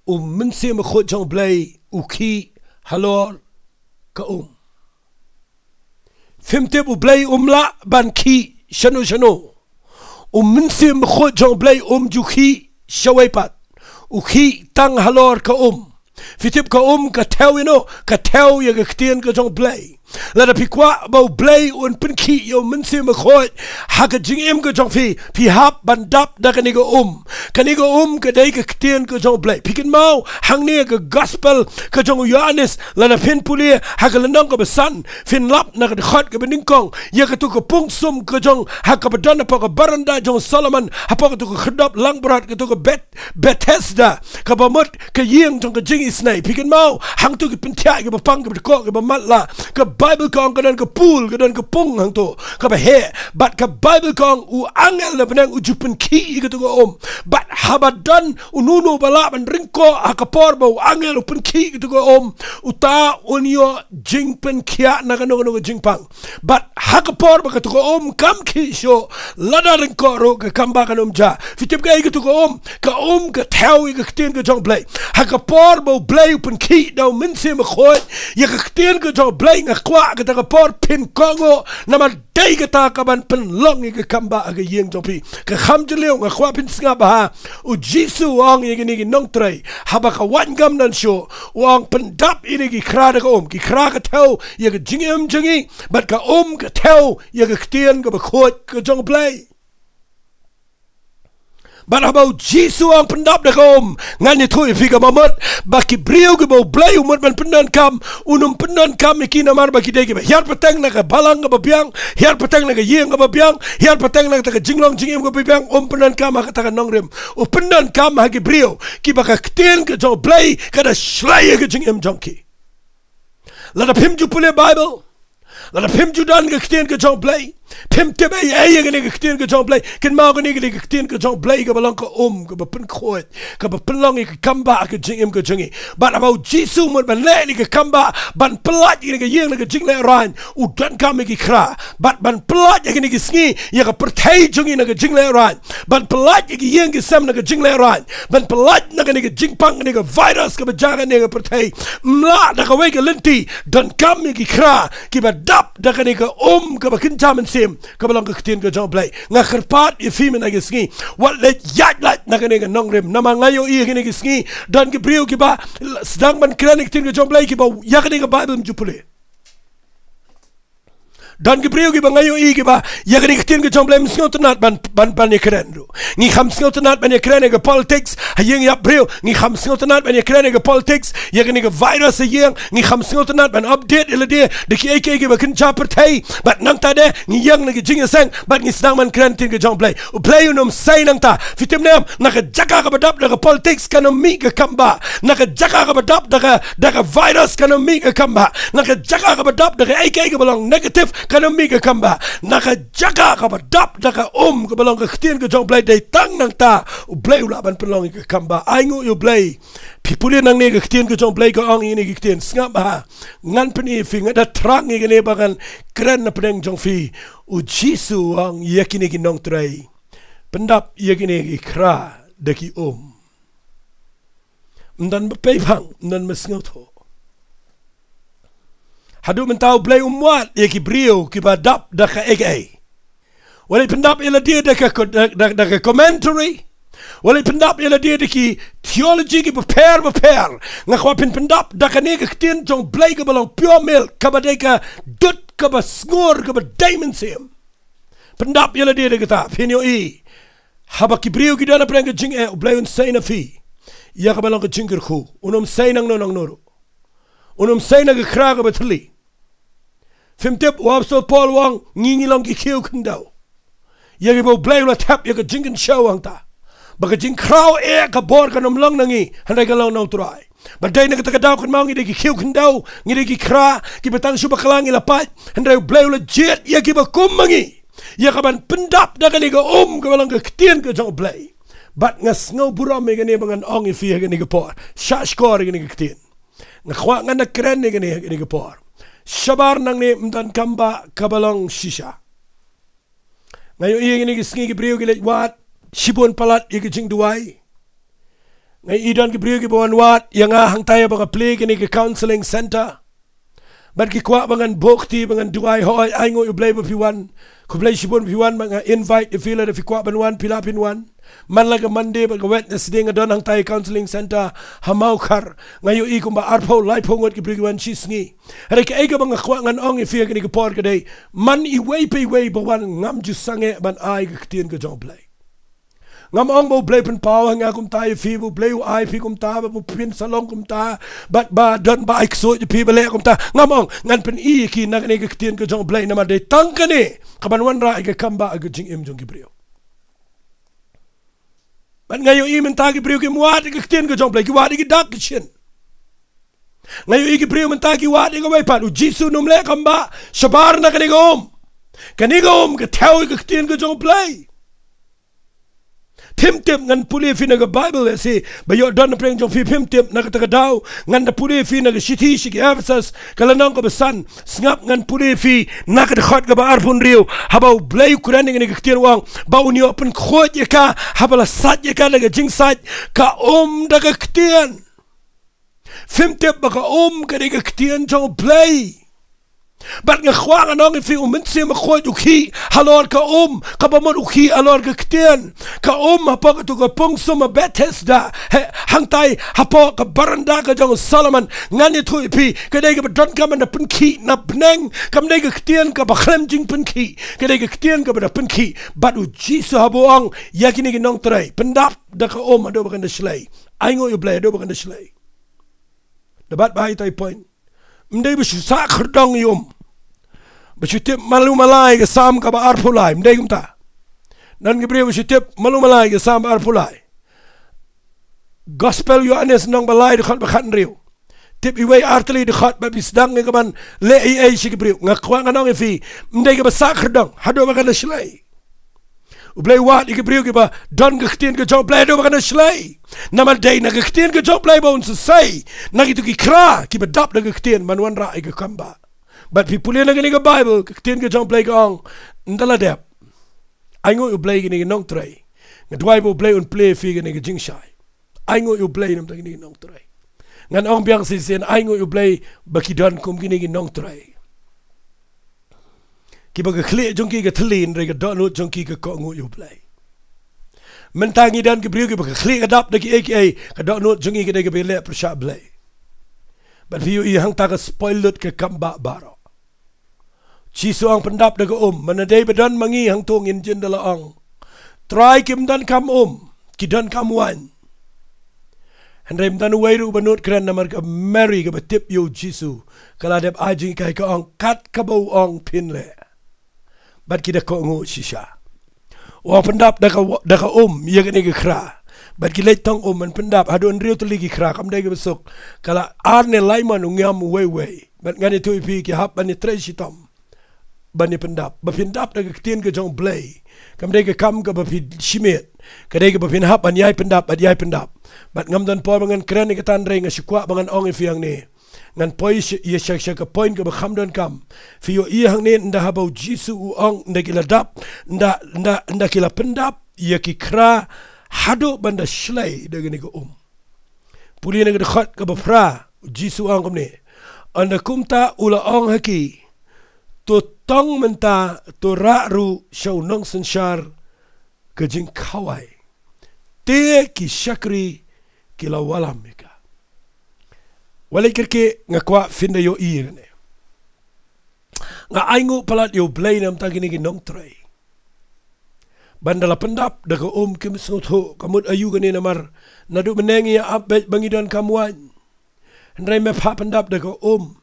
U Mynsiem Bakhuid jong U Blei u khih halor ka um. Phim tip, U Blei um lah ban khih shano shano. U Mynsiem Bakhuid jong U Blei um ju khih shawei pat. U khih tang halor ka um. Phi tip, ka um ka thew ïa no? Ka thew ïa ka ktien ka jong U Blei. Lada phi kwah ba U Blei un pynkhih ïa U Mynsiem Bakhuid ha ka jingim ka jong phi, phi hap ban dap da kane ka um. Kane ka um ka dei ka ktien ka jong U Blei. Phi kynmaw hangne ka gospel ka jong u Ïoannis, lada phin pule ha ka lynnong kaba san, phin lap na ka dkhot kaba nyngkong ïa kato ka pung sum ka jong, ha kaba don hapoh ka baranda jong u Solomon, hapoh kato ka khyrdop langbrot, kato ka Beth Bethesda, kaba mut ka ïing jong ka jingisynei. Phi kynmaw, hangto ki pynthiah kiba pang, kiba dkoh, kiba matlah. Ka Baibl ka ong ka don ka pool, ka don ka pung hangto kaba heh. Bad ka Baibl ka ong u angel na bneng u ju pynkhih ïa kato ka um. Bad haba don uno uno ba lah ban ryngkoh ha ka por ba u angel u pynkhih ïa kato ka um, uta un ïoh jingpynkhiah na kano kano ka jingpang. Bad ha ka por ba kato ka um kam khih shuh, lada ryngkoh ruh ka kambah kan ym jia. Phi tip kaei kato ka um? Ka um ka thew ïa ka ktien ka jong U Blei. Ha ka por ba U Blei u pynkhih da U Mynsiem Bakhuid ïa ka ktien ka jong U Blei, nga kwah kata ka por phin kohnguh, namar dei kata kaban pynlong ïa ka kambah ha ka ïing jong phi. Ka kham jylliew, nga kwah phin sngap bha. U Jisu u ong ïa kine ki nongtrei haba ka waiñgam don shuh, u ong pyndap ïa kine ki khra da ka um. Ki khra ka thew ïa ka jingim jong ngi, bad ka um ka thew ïa ka ktien kaba khuid ka jong U Blei. Bad haba U Jisu u ong pyndap da ka um, ngan ïathuh ïa phi, kaba mut ba ki briew kiba U Blei u mut ban pyndonkam, un ym pyndonkam ïa ki namar ba ki dei kiba hiar pateng na ka balang kaba biang, hiar pateng na ka ïing kaba biang, hiar pateng na kata ka jinglong jingim kaba biang. Um pyndonkam ha kata ka nongrim. U pyndonkam ha ki briew kiba ka ktien ka jong U Blei ka da shlei ïa ka jingim jong ki. Lada phim ju pule Baibl, lada phim ju don ka ktien ka jong U Blei, phim tip ei ei ïa kane ka ktien ka jong U Blei. Kynmaw, kane ka dei ka ktien ka jong U Blei kaba long ka um kaba pynkhuid, kaba pynlong ïa ka kambah ha ka jingim ka jong ngi. Bad haba U Jisu u mut ban leh ïa ka kambah, ban pyllait ïa ka ïing na ka jinglehraiñ, u donkam ïa ki khra. Bad ban pyllait ïa kine ki sngi ïa ka pyrthei jong ngi na ka jinglehraiñ, ban pyllait ïa ki ïing ki sem na ka jinglehraiñ, ban pyllait na kane ka jingpang, kane ka virus kaba jia kane ka pyrthei. Ym lah da kawei ka lynti, donkam ïa ki khra kiba dap da kane ka um kaba kynja mynsiem kaba long ka ktien ka jong U Blei. Nga kyrpad ïa phi mynta ka sngi, wat leit ïaid lait na kane ka nongrim, namar nga ïohi ïa kine ki sngi don ki briew kiba sdang ban kren ïa ka ktien ka jong U Blei, kiba ïa kane ka Baibl ym ju pule. Don ki briew kiba nga ïohi kiba ïa kane ka ktien ka jong U Blei ym sngewtynnat ban, ban, ban ïakren ruh. Ngi kham sngewtynnat ban ïakren ïa ka politics ha ïing ïap briew. Ngi kham sngewtynnat ban ïakren ïa ka politics, ïa kane ka virus ha ïing. Ngi kham sngewtynnat ban update ïa lade da kiei kiei kiba kynja pyrthei. Bad nangta de ngi ïeng na ka jingïaseng bad ngi sdang ban kren ktien ka jong U Blei. U Blei un ym sei nangta. Phi tip ne em, na ka jaka kaba dap da ka politics kan ym mih ka kambah. Na ka jaka kaba dap da ka, da ka virus kan ym mih ka kambah. Na ka jaka kaba dap da kaei kaei kaba long negative kan ym mih ka kambah. Na ka jaka kaba dap da ka um kaba long ka ktien ka jong U Blei, dei tang nangta U Blei u lah ban pynlong ïa ka kambah. Ai nguh ïa U Blei. Phi pule nangne, ka ktien ka jong U Blei ka ong ïa kine ki ktien. Sngap bha. Ngan pyni ïa phi, nga da thrang ïa kane ba ngan kren na pdeng jong phi. U Jisu u ong ïa kine ki nongtrei, pyndap ïa kine ki khra da ki um. Ym don ba pei phang, ym don ba sngewthuh. Haduh mynta U Blei um wad ïa ki briew kiba dap da kaei kaei. Wat leit pyndap ïa lade da ka ko-, da, da, da ka commentary. Wat leit pyndap ïa lade da ki theology kiba pher bapher. Nga kwah phin pyndap da kane ka ktien jong U Blei kaba long pure milk, kaba dei ka dud kaba sngur, kaba dei mynsiem. Pyndap ïa lade da kata, phin ïohi. Haba ki briew ki don na pdeng ka jingeh, U Blei un sei na phi ïa kaba long ka jingkyrkhu. Un ym sei nangno nangno ruh. Un ym sei na ka khra kaba thylli. Phim tip, u Apostol Paul u ong, ngi ngi long ki khiew khyndew. Ïa kiba U Blei u la thep ïa ka jingkynshew hangta, ba ka jingkhraw eh ka bor kan ym long na ngi, hynrei ka long na U Trai. Ba dei na kata ka daw, kynmaw, ngi dei ki khiew khyndew, ngi dei ki khra kiba tang shu bakla ngi la pait, hynrei U Blei u la jied ïa kiba kum ma ngi, ïa kaban pyndap da kane ka um kaba long ka ktien ka jong U Blei. Bad nga sngew burom ïa kane ba ngan ong ïa phi ha kane ka por, shah shkor ïa kane ka ktien. Nga kwah ngan da kren ïa kane ha kane ka por. Shabar nangne ym don kambah kaba long shisha. Nga ïohi ïa kine ki sngi ki briew ki leit wad shibun palat ïa ki jingduwai. Nga ïohi don ki briew kiba wan wad ïa nga hangta ïa ba nga plie kine ki counselling center. Bad ki kwah ba ngan buh kti, ba ngan duwai, hooid, ainguh ïa U Blei ba phi wan. Khublei shibun ba phi wan, ba nga invite ïa phi, lada phi kwah ban wan, phi lah phin wan. Man la ka Monday bad ka Wednesday nga don hangtai ha Counselling Centre ha Mawkhar. Nga ïohi kumba arphew laiphew ngut ki briew ki wan shi sngi. Hynrei kaei kaba nga kwah ngan ong ïa phi ha kane ka por ka dei, man iwei pa iwei ba wan, ngam ju sangeh ban ai ka ktien ka jong U Blei. Ngam ong ba U Blei u pynpaw ha nga kumta ïa phi, ba U Blei u ai phi kumta, ba phin sa long kumta, bad ba don ba ai ksuid ïa phi ba leh kumta. Ngam ong, ngan pyni ïa ki na kane ka ktien ka jong U Blei, namar dei tang kane kaban wanrah ïa ka kam ba ha ka jingim jong ki briew. Bad nga ïohi mynta ki briew kim wad ïa ka ktien ka jong U Blei, ki wad ïa ki dak ki shin. Nga ïohi ki briew mynta ki wad ïa kawei pat, U Jisu um leh kam ba shabar na kane ka um. Kane ka um ka thew ïa ka ktien ka jong U Blei. Phim tip, ngan pule ïa phi na ka Baibl, eh, shi ba ïoh don na pdeng jong phi, phim tip, na kata ka daw ngan da pule ïa phi na ka shithi sha ki Ephesus, ka lynnong kaba san. Sngap, ngan pule ïa phi na ka dkhot kaba arphew hynriew, haba U Blei u kren ïa kane ka ktien, u ong ba un ïoh pynkhuid ïa ka, haba la sait ïa ka da ka jingsait, ka um da ka ktien. Phim tip ba ka um ka dei ka ktien jong U Blei. Bad nga kwah ngan ong ïa phi, U Mynsiem Bakhuid u khih halor ka um, kaba mut u khih halor ka ktien. Ka um hapoh kato ka pung sum ha Bethesda, he, hangtai hapoh ka baranda ka jong u Solomon. Ngan ïathuh ïa phi, ka dei kaba donkam ban da pynkhih na bneng. Kam dei ka ktien kaba khlem jingpynkhih, ka dei ka ktien kaba da pynkhih. Bad U Jisu haba u ong ïa kine ki nongtrei, pyndap da ka um haduh ba kan da shlei, ainguh ïa U Blei haduh ba kan da shlei. Da bat ba ïa tai point. Ym dei ba shu sah khyrdong ïa um, ba shu tip malu mala ïa ka Salm kaba arphew lai, ym dei kumta. Don ki briew ba shu tip malu mala ïa ka Salm ba arphew lai. Gospel Ïohannes lynnong ba lai, dkhot ba khathynriew. Tip iwei ar tylli dkhot bad phi sdang ïa kaban leh ei ei sha ki briew. Nga kwah ngan ong ïa phi, ym dei kaba sah khyrdong haduh ba kan da shlei. U Blei u wad ïa ki briew kiba don ka ktien ka jong U Blei haduh ba kan da shlei. Namar dei na ka ktien ka jong U Blei ba un sa sei na kito ki khra kiba dap da ka ktien ban wanrah ïa ka kam ba. Bad phi pule na kane ka Baibl, ka ktien ka jong U Blei ka ong, ynda la dep, ainguh ïa U Blei kine ki nongtrei. Nga duwai ba U Blei un plie ïa phi kane ka jingshai. Ainguh ïa U Blei namar kine ki nongtrei. Ngan ong biang shisien, ainguh ïa U Blei ba ki don kum kine ki nongtrei. Kiba ka khlieh jong ki ka thylli, hynrei ka dohnud jong ki ka kohnguh ïa U Blei. Mynta ngi don ki briew kiba ka khlieh ka dap da kiei kiei, ka dohnud jong ngi ka dei kaba ïaleh pyrshah Blei. Bad phi ïohi hangta ka spoil lut ka kam ba baroh. Jisu u ong pyndap da ka um, mynta dei ba don ma ngi hangto ngin jin da la ong, Trai, kim donkam um, ki donkam waiñ. Hynrei ym don uwei ruh uba nud kren namar ka Mary kaba tip ïa U Jisu, ka la dep ai jinghikai, ka ong, kat kaba u ong phin leh. Bad ki da kohnguh shisha. U ong pyndap da ka wa-, da ka um ïa kane ka khra. Bad ki leit tong um ban pyndap, haduh hynriew tylli ki khra, kam dei kaba suk. Ka la ar ne lai mon u ngiam uwei uwei. Bad ngan ïathuh ïa phi, ki hap ban ïatrei shitom ban ïapyndap. Ba phin dap da ka ktien ka jong U Blei, kam dei ka kam kaba phi shimet. Ka dei kaba phin hap ban ïai pyndap bad ïai pyndap. Bad ngam don por ba ngan kren ïa kata, hynrei nga shu kwah ba ngan ong ïa phi hangne. Ngan poi ïa sha, sha ka point kaba kham donkam. Phi ïohi hangne, ynda haba U Jisu u ong, ynda ki la dap, ynda, ynda, ynda ki la pyndap ïa ki khra haduh ban da shlei da kane ka um. Pule na ka dkhot kaba phra, U Jisu u ong kumne. Ynda kumta u la ong ha ki, to tong mynta, to rah ruh sha u nongsynshar ka jingkhawai. Te ki shakri ki la wallam ïa ka. Wat leit kyrkieh, nga kwah phin da ïohi ïa kane. Nga ainguh palat ïa U Blei namar kine ki nongtrei. Ba ynda la pyndap da ka um kim sngewthuh, ka mut aïu kane namar naduh mynne ngi ïa ap beit ba ngi donkam waiñ. Hynrei me phah pyndap da ka um.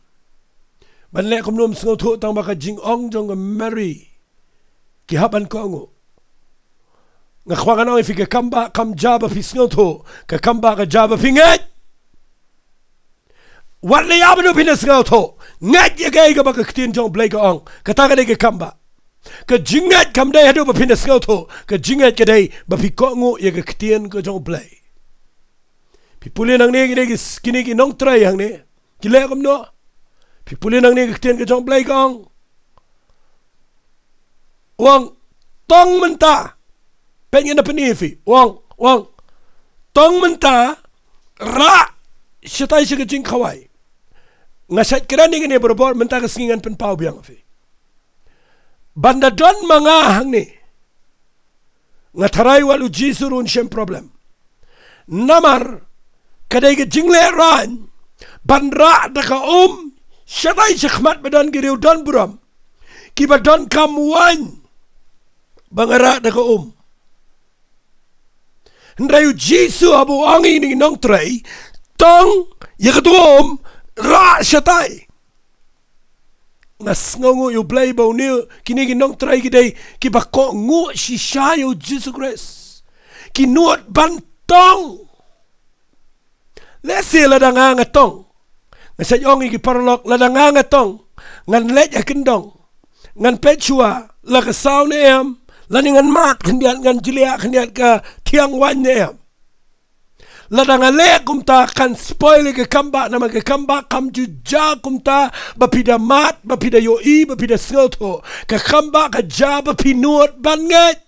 Ban leh kumno, ym sngewthuh tang ba ka jingong jong ka Mary ki hap ban kohnguh. Nga kwah ngan ong ïa phi, ka kam ba kam jia ba phi sngewthuh, ka kam ba ka jia ba phi ngeit. Wat leh ïa ba haduh phin da sngewthuh, ngeit ïa kaei kaba ka ktien jong U Blei ka ong. Kata ka dei ka kam ba. Ka jingngeit kam dei haduh ba phin da sngewthuh, ka jingngeit ka dei ba phi kohnguh ïa ka ktien ka jong U Blei. Phi pule nangne, kine ki, kine ki nongtrei hangne ki leh kumno? Phi pule nangne, ka ktien ka jong U Blei ka ong, u ong, tong mynta. Peit, ngan da pyni ïa phi. U ong, u ong, tong mynta, rah shatai sha ka jingkhawai. Nga shait kren ïa kane barabor, mynta ka sngi ngan pynpaw biang ïa phi. Ban da don ma nga hangne, nga tharai wat u Jisu ruh un shem problem. Namar ka dei ka jinglehrain ban rah da ka um shatai shakhmat ba don ki riew don burom, kiba donkam waiñ ba nga rah da ka um. Hynrei u Jisu haba u ong ïa kine ki nongtrei, tong ïa ka um, rah shatai. Nga sngewnguh ïa u Blei ba une, kine ki nongtrei ki dei kiba kohnguh shisha ïa u Jisu Khrist. Ki nud ban tong. Lehse lada nga nga tong, nga shait ong ïa ki paralok, lada nga nga tong, ngan leit ha kyndong, ngan peit shuwa la ka saw ne em, lane ngan mad khyndiat, ngan jliah khyndiat ka thiang waiñ ne em. Lada nga leh kumta kan spoil ïa ka kambah, namar ka kambah kam ju jia kumta ba phi da mad, ba phi da ïohi, ba phi da sngewthuh. Ka kambah ka jia ba phi nud ban ngeit.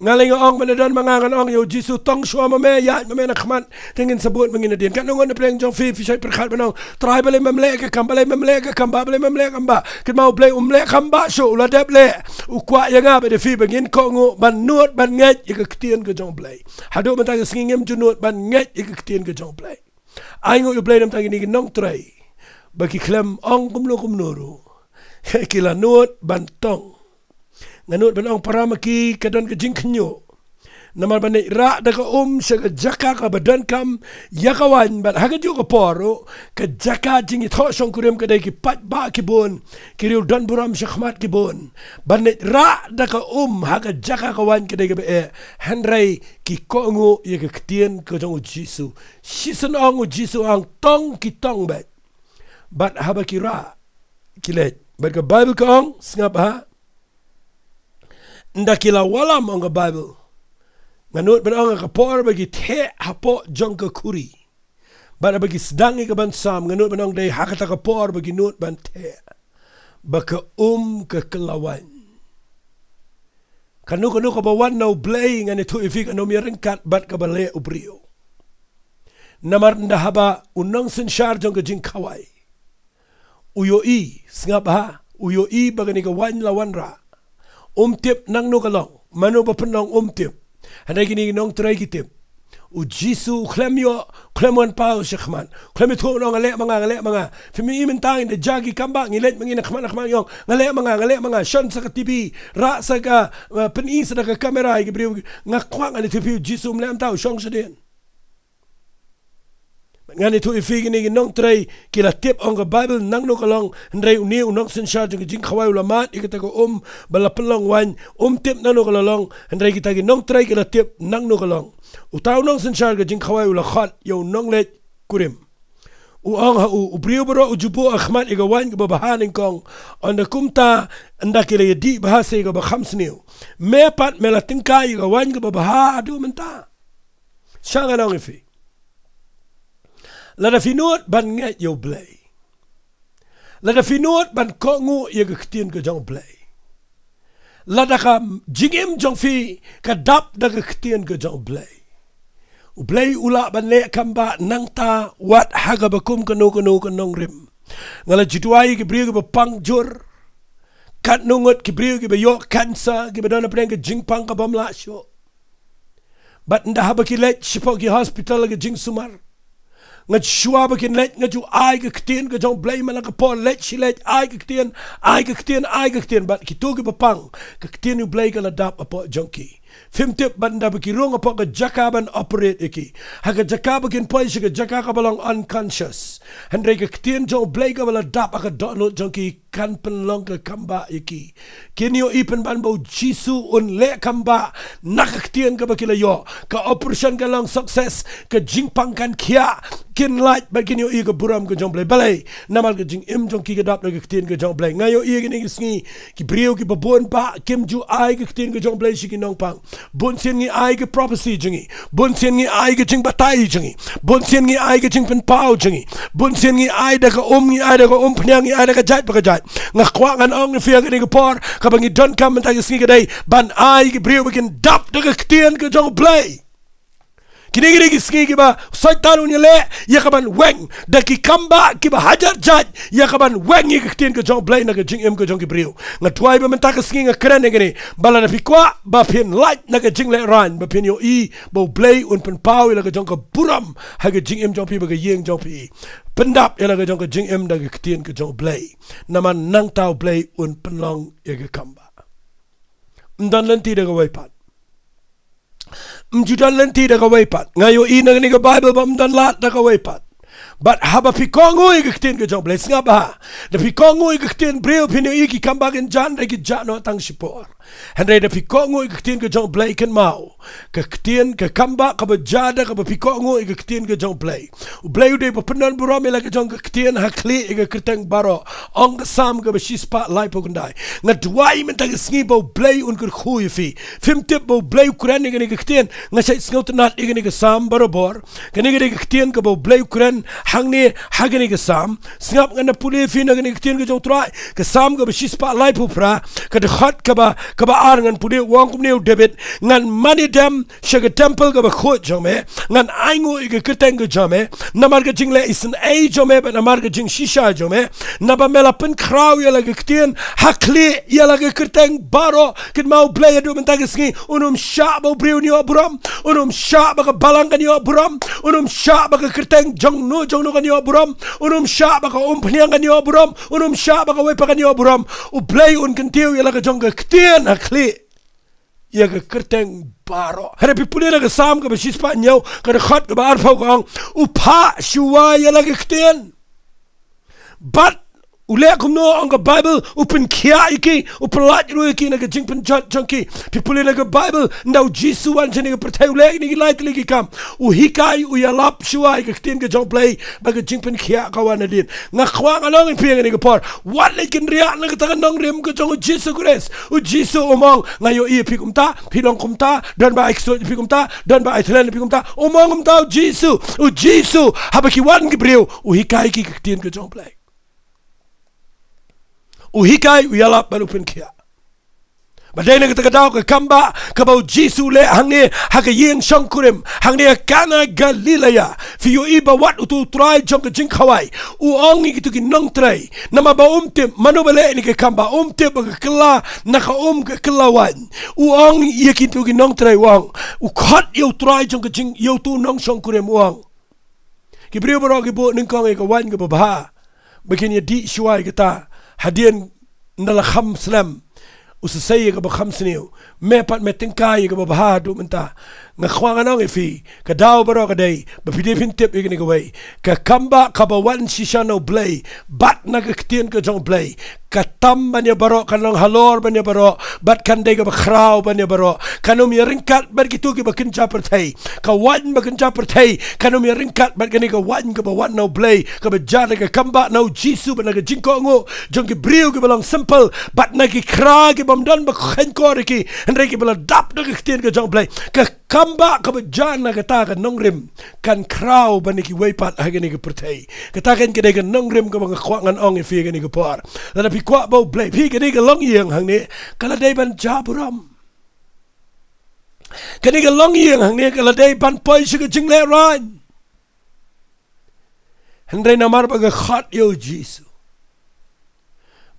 Nga lei nga ong, ban da don ma nga ngan ong ïa u Jisu, tong shuwa ma me, ïaid ma me na khmat, te ngin sa bud ma ngi nadien. Katno ngut na pdeng jong phi phi shait pyrkhat ban ong, Trai, balei mem leh ka kam, balei mem leh ka kambah, balei mem leh ka kambah? Kynmaw, u Blei um leh kambah shuh, u la dep leh. U kwah ïa nga bad ïa phi ba ngin kohnguh ban nud ban ngeit ïa ka ktien ka jong u Blei. Haduh mynta ka sngi ngim ju nud ban ngeit ïa ka ktien ka jong u Blei. Ai nguh ïa u Blei namar kine ki nongtrei ba ki khlem ong kumno kumno ruh, ki la nud ban tong. Nga nud ban ong para ma ki, ka don ka jingkhynñiuh. Namar ban leit rah da ka um sha ka jaka kaba donkam ïa ka waiñ, bad ha kajuh ka por ruh, ka jaka jingïathoh shongkurim ka dei ki paidbah ki bun, ki riew don burom shakhmat ki bun. Ban leit rah da ka um ha ka jaka ka waiñ ka dei kaba eh. Hynrei ki kohnguh ïa ka ktien ka jong u Jisu. Shisien ong u Jisu, ong tong, ki tong beit. Bad haba ki rah, ki leit. Bad ka Baibl ka ong, sngap ha. Ynda ki la wallam, ong ka Baibl, nga nud ban ong ha ka por ba ki theh hapoh jong ka khuri, bad haba ki sdang ïa ka ban sam, nga nud ban ong dei ha kata ka por ba ki nud ban theh ba ka um ka kylla waiñ. Kano kano kaba wan na u Blei, ngan ïathuh ïa phi, kan ym ïaryngkat bad kaba leh u briew. Namar ynda haba u nongsynshar jong ka jingkhawai u ïohi, sngap ha, u ïohi ba kane ka waiñ la wanrah, um tip nangno ka long. Mano ba pynlong um tip. Hynrei kine ki nongtrei ki tip. U Jisu u khlem ïoh, u khlem wan paw shakhmat, u khlem ïathuh ban ong, nga leh ma nga, nga leh ma nga. Phim ïohi mynta, ynda jia ki kambah ngi leit ma ngi na khmat na khmat, ngi ong, nga leh ma nga, nga leh ma nga. Shon sa ka TV, rah sa ka, eh, pyni sa da ka kamera ïa ki briew. Nga kwah ngan ïathuh ïa phi, u Jisu um leh kumta, u shong shadien. Ngan ïathuh ïa phi, kine ki nongtrei ki la tip, ong ka Baibl, nangno ka long. Hynrei une u nongsynshar jong ka jingkhawai u la mad ïa kata ka um ba la pynlong waiñ, um tip nangno ka la long. Hynrei kita ki nongtrei ki la tip nangno ka long. Uta u nongsynshar ka jingkhawai u la khot ïa u nongleit kurim. U ong ha u, u briew baroh u ju buh ha khmat ïa ka waiñ kaba bha nyngkong. Ynda kumta, ynda ki la ïadih bha sa ïa kaba kham sniew, me pat me la tyngkai ïa ka waiñ kaba bha haduh mynta. Sha ngan ong ïa phi, lada phi nud ban ngeit ïa u Blei, lada phi nud ban kohnguh ïa ka ktien ka jong u Blei, lada ka jingim jong phi ka dap da ka ktien ka jong u Blei, u Blei u lah ban leh kambah nangta wat ha kaba kum kano kano ka nongrim. Nga la ju duwai ïa ki briew kiba pang jur. Katno ngut ki briew kiba ïoh cancer, kiba don hapdeng ka jingpang kabym lah shuh. Bad ynda haba ki leit shapoh ki hospital ha ka jingsumar, nga ju, shuwa ba kin leit, nga ju ai ka ktien ka jong u Blei man la ka por, leit shi leit, ai ka ktien, ai ka ktien, ai ka ktien. Bad kito kiba pang, ka ktien u Blei ka la dap hapoh jong ki. Phim tip, bad ynda ba ki rung hapoh ka jaka ban operate ïa ki, ha ka jaka ba kin poi sha ka jaka kaba long unconscious, hynrei ka ktien jong u Blei kaba la dap ha ka dohnud jong ki kan pynlong ka kambah ïa ki. Kin ïohi pynban ba u Jisu un leh kambah na ka ktien kaba ki la ïoh. Ka operation kan long success, ka jingpang kan khiah, kin lait bad kin ïohi ka burom ka jong u Blei. Balei? Namar ka jingim jong ki ka dap da ka ktien ka jong u Blei. Nga ïohi ïa kine ki sngi, ki briew kiba bun bah kim ju ai ka ktien ka jong u Blei sha ki nongpang. Bun sien ngi ai ka prophecy jong ngi. Bun sien ngi ai ka jingbatai jong ngi. Bun sien ngi ai ka jingpynpaw jong ngi. Bun sien ngi ai da ka um, ngi ai da ka umphniang, ngi ai da ka jait pa ka jait. Nga kwah ngan ong ïa phi ha kane ka por, kaba ngi donkam mynta ka sngi ka dei ban ai ki briew ba kin dap da ka ktien ka jong u Blei. Kine ki dei ki sngi kiba Soitan un ïaleh ïa ka ban weng da ki kambah kiba hajar jait, ïa ka ban weng ïa ka ktien ka jong U Blei na ka jingim ka jong ki briew. Nga duwai ba mynta ka sngi nga kren ïa kane, ba lada phi kwah ba phin lait na ka jinglehrain, ba phin ïohi ba U Blei un pynpaw ïa la ka jong ka burom ha ka jingim jong phi bad ka ïing jong phi. Pyndap ïa la ka jong ka jingim da ka ktien ka jong U Blei. Namar nangta U Blei un pynlong ïa ka kambah. Ym don lynti da kawei pat. Ym ju don lynti da kawei pat. Nga ïohi na kane ka Baibl ba ym don lad da kawei pat. Bad haba phi kohnguh ïa ka ktien ka jong U Blei, sngap bha. Da phi kohnguh ïa ka ktien briew, phin ïohi ki kambah kin jan, da ki jah noh tang shipor. Hynrei da phi kohnguh ïa ka ktien ka jong U Blei, kynmaw, ka ktien, ka kambah kaba jia da kaba phi kohnguh ïa ka ktien ka jong U Blei. U Blei u dei ba pyndon burom ïa la ka jong ka ktien ha khlieh ïa ka kyrteng baroh. Ong ka Salm kaba shispah laiphew khyndai. Nga duwai mynta ka sngi ba U Blei un kyrkhu ïa phi. Phim tip ba U Blei u kren ïa kane ka ktien. Nga shait sngewtynnad ïa kane ka Salm barabor. Kane ka dei ka ktien kaba U Blei u kren hangne ha kane ka Salm. Sngap, ngan da pule ïa phi na kane ka ktien ka jong U Trai. Ka Salm kaba shispah laiphew phra, ka dkhot kaba, kaba ar, ngan pule. U ong kumne u David: Ngan mane dem sha ka templ kaba khuid jong me, ngan ainguh ïa ka kyrteng ka jong me, namar ka jingleh isynei jong me bad namar ka jingshisha jong me, naba me la pynkhraw ïa la ka ktien ha khlieh ïa la ka kyrteng baroh. Kynmaw, U Blei haduh mynta ka sngi un ym shah ba u briew un ïoh burom, un ym shah ba ka balang kan ïoh burom, un ym shah ba ka kyrteng jong no jong no kan ïoh burom, un ym shah ba ka umphniang kan ïoh burom, un ym shah ba kawei pat kan ïoh burom. U Blei un kyntiew ïa la ka jong ka ktien ha khlieh ïa ka kyrteng baroh. Hynrei phi pule na ka Salm kaba shispah hynñiew, ka dkhot kaba arphew, ka ong: U phah shuwa ïa la ka ktien. Bad u leh kumno, ong ka Baibl, u pynkhiah ïa ki, u pyllait ruh ïa ki na ka jingpynjot jong ki. Phi pule na ka Baibl, ynda U Jisu u wan sha kane ka pyrthei, u leh kine ki lai tylli ki kam. U hikai, u ïalap shuwa ïa ka ktien ka jong U Blei, ba ka jingpynkhiah ka wan hadien. Nga kwah ngan ong ïa phi ha kane ka por, wat leit kynriah na kata ka nongrim ka jong U Jisu Khrist. U Jisu um ong, nga ïohi ïa phi kumta, phi long kumta, don ba ai ksuid ïa phi kumta, don ba ai thlen ïa phi kumta. Um ong kumta U Jisu. U Jisu, haba ki wan ki briew, u hikai ki ka ktien ka jong U Blei. U hikai, u ïalap bad u pynkhiah. Ba dei na kata ka daw ka kambah kaba U Jisu u leh hangne ha ka ïing shongkurim, hangne ha Kana Galilea. Phi ïohi ba wat utu u trai jong ka jingkhawai u ong ïa kitu ki nongtrei, namar ba um tip mano ba leh ïa kane ka kambah, um tip ba ka kylla na ka um ka kylla waiñ. U ong ïa kitu ki nongtrei, u ong, u khot ïa u trai jong ka jing, ïa utu u nongshongkurim, u ong: Ki briew baroh ki buh nyngkong ïa ka waiñ kaba bha, ba kin ïa dih shuwa ïa kata hadien ynda la kham slem, u sa sei ïa kaba kham sniew. Me pat me tyngkai ïa kaba bha haduh mynta. Nga kwah ngan ong ïa phi, ka daw baroh ka dei ba phi dei phin tip ïa kane kawei: ka kambah kaba wan shisha na U Blei bad na ka ktien ka jong U Blei, ka tam ban ïa baroh, kan long halor ban ïa baroh, bad kan dei kaba khraw ban ïa baroh. Kan ym ïa ryngkat bad kitu kiba kynja pyrthei. Ka waiñ ba kynja pyrthei kan ym ïa ryngkat bad kane ka waiñ kaba wan na U Blei, kaba jia da ka kambah na U Jisu bad na ka jingkohnguh jong ki briew kiba long simple, bad na ki khra kibym don ba kheiñkor ïa ki, hynrei kiba la dap da ka ktien ka jong U Blei. Ka kambah kaba jia na kata ka nongrim kan khraw ban ïa kiwei pat ha kane ka pyrthei. Kata kan ka dei ka nongrim kaba nga kwah ngan ong ïa phi ha kane ka por. Lada phi kwah ba U Blei, phi, kane ka longïing hangne ka la dei ban jia burom. Kane ka longïing hangne ka la dei ban poi sha ka jinglehrain. Hynrei namar ba ka khot ïa U Jisu,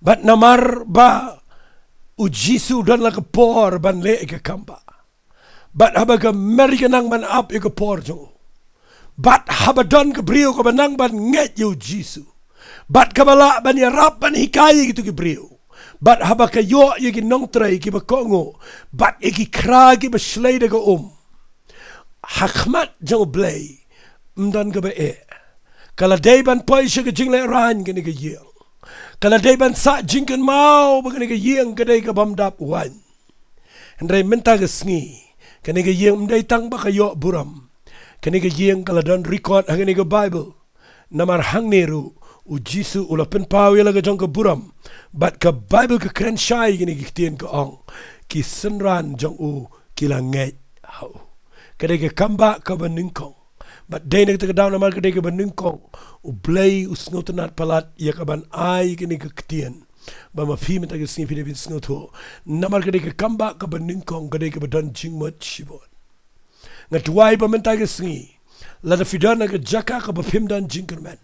bad namar ba U Jisu u don la ka por ban leh ïa ka kambah, bad haba ka Mary ka nang ban ap ïa ka por jong u, bad haba don ka briew kaba nang ban ngeit ïa U Jisu, bad kaba lah ban ïarap ban hikai ïa kitu ki briew, bad haba ka ïoh ïa ki nongtrei kiba kohnguh bad ïa ki khra kiba shlei da ka um, ha khmat jong U Blei ym don kaba eh. Ka la dei ban poi sha ka jinglehrain kane ka ïing. Ka la dei ban sah jingkynmaw ba kane ka ïing ka dei kabym dap waiñ. Hynrei mynta ka sngi kane ka ïing ym dei tang ba ka ïoh burom. Kane ka ïing ka la don record ha kane ka Baibl. Namar hangne ruh U Jisu u la pynpaw ïa la ka jong ka burom. Bad ka Baibl ka kren shai kine ki ktien, ka ong: Ki synran jong u ki la ngeit ha u. Ka dei ka kambah kaba nyngkong. Bad dei na kata ka daw, namar ka dei kaba nyngkong, U Blei u sngewtynnad palat ïa ka ban ai kane ka ktien, ba ma phi mynta ka sngi phi dei ban sngewthuh. Namar ka dei ka kambah kaba nyngkong, ka dei kaba don jingmut shibun. Nga duwai ba mynta ka sngi, lada phi don ha ka jaka kaba phim don jingkyrmen,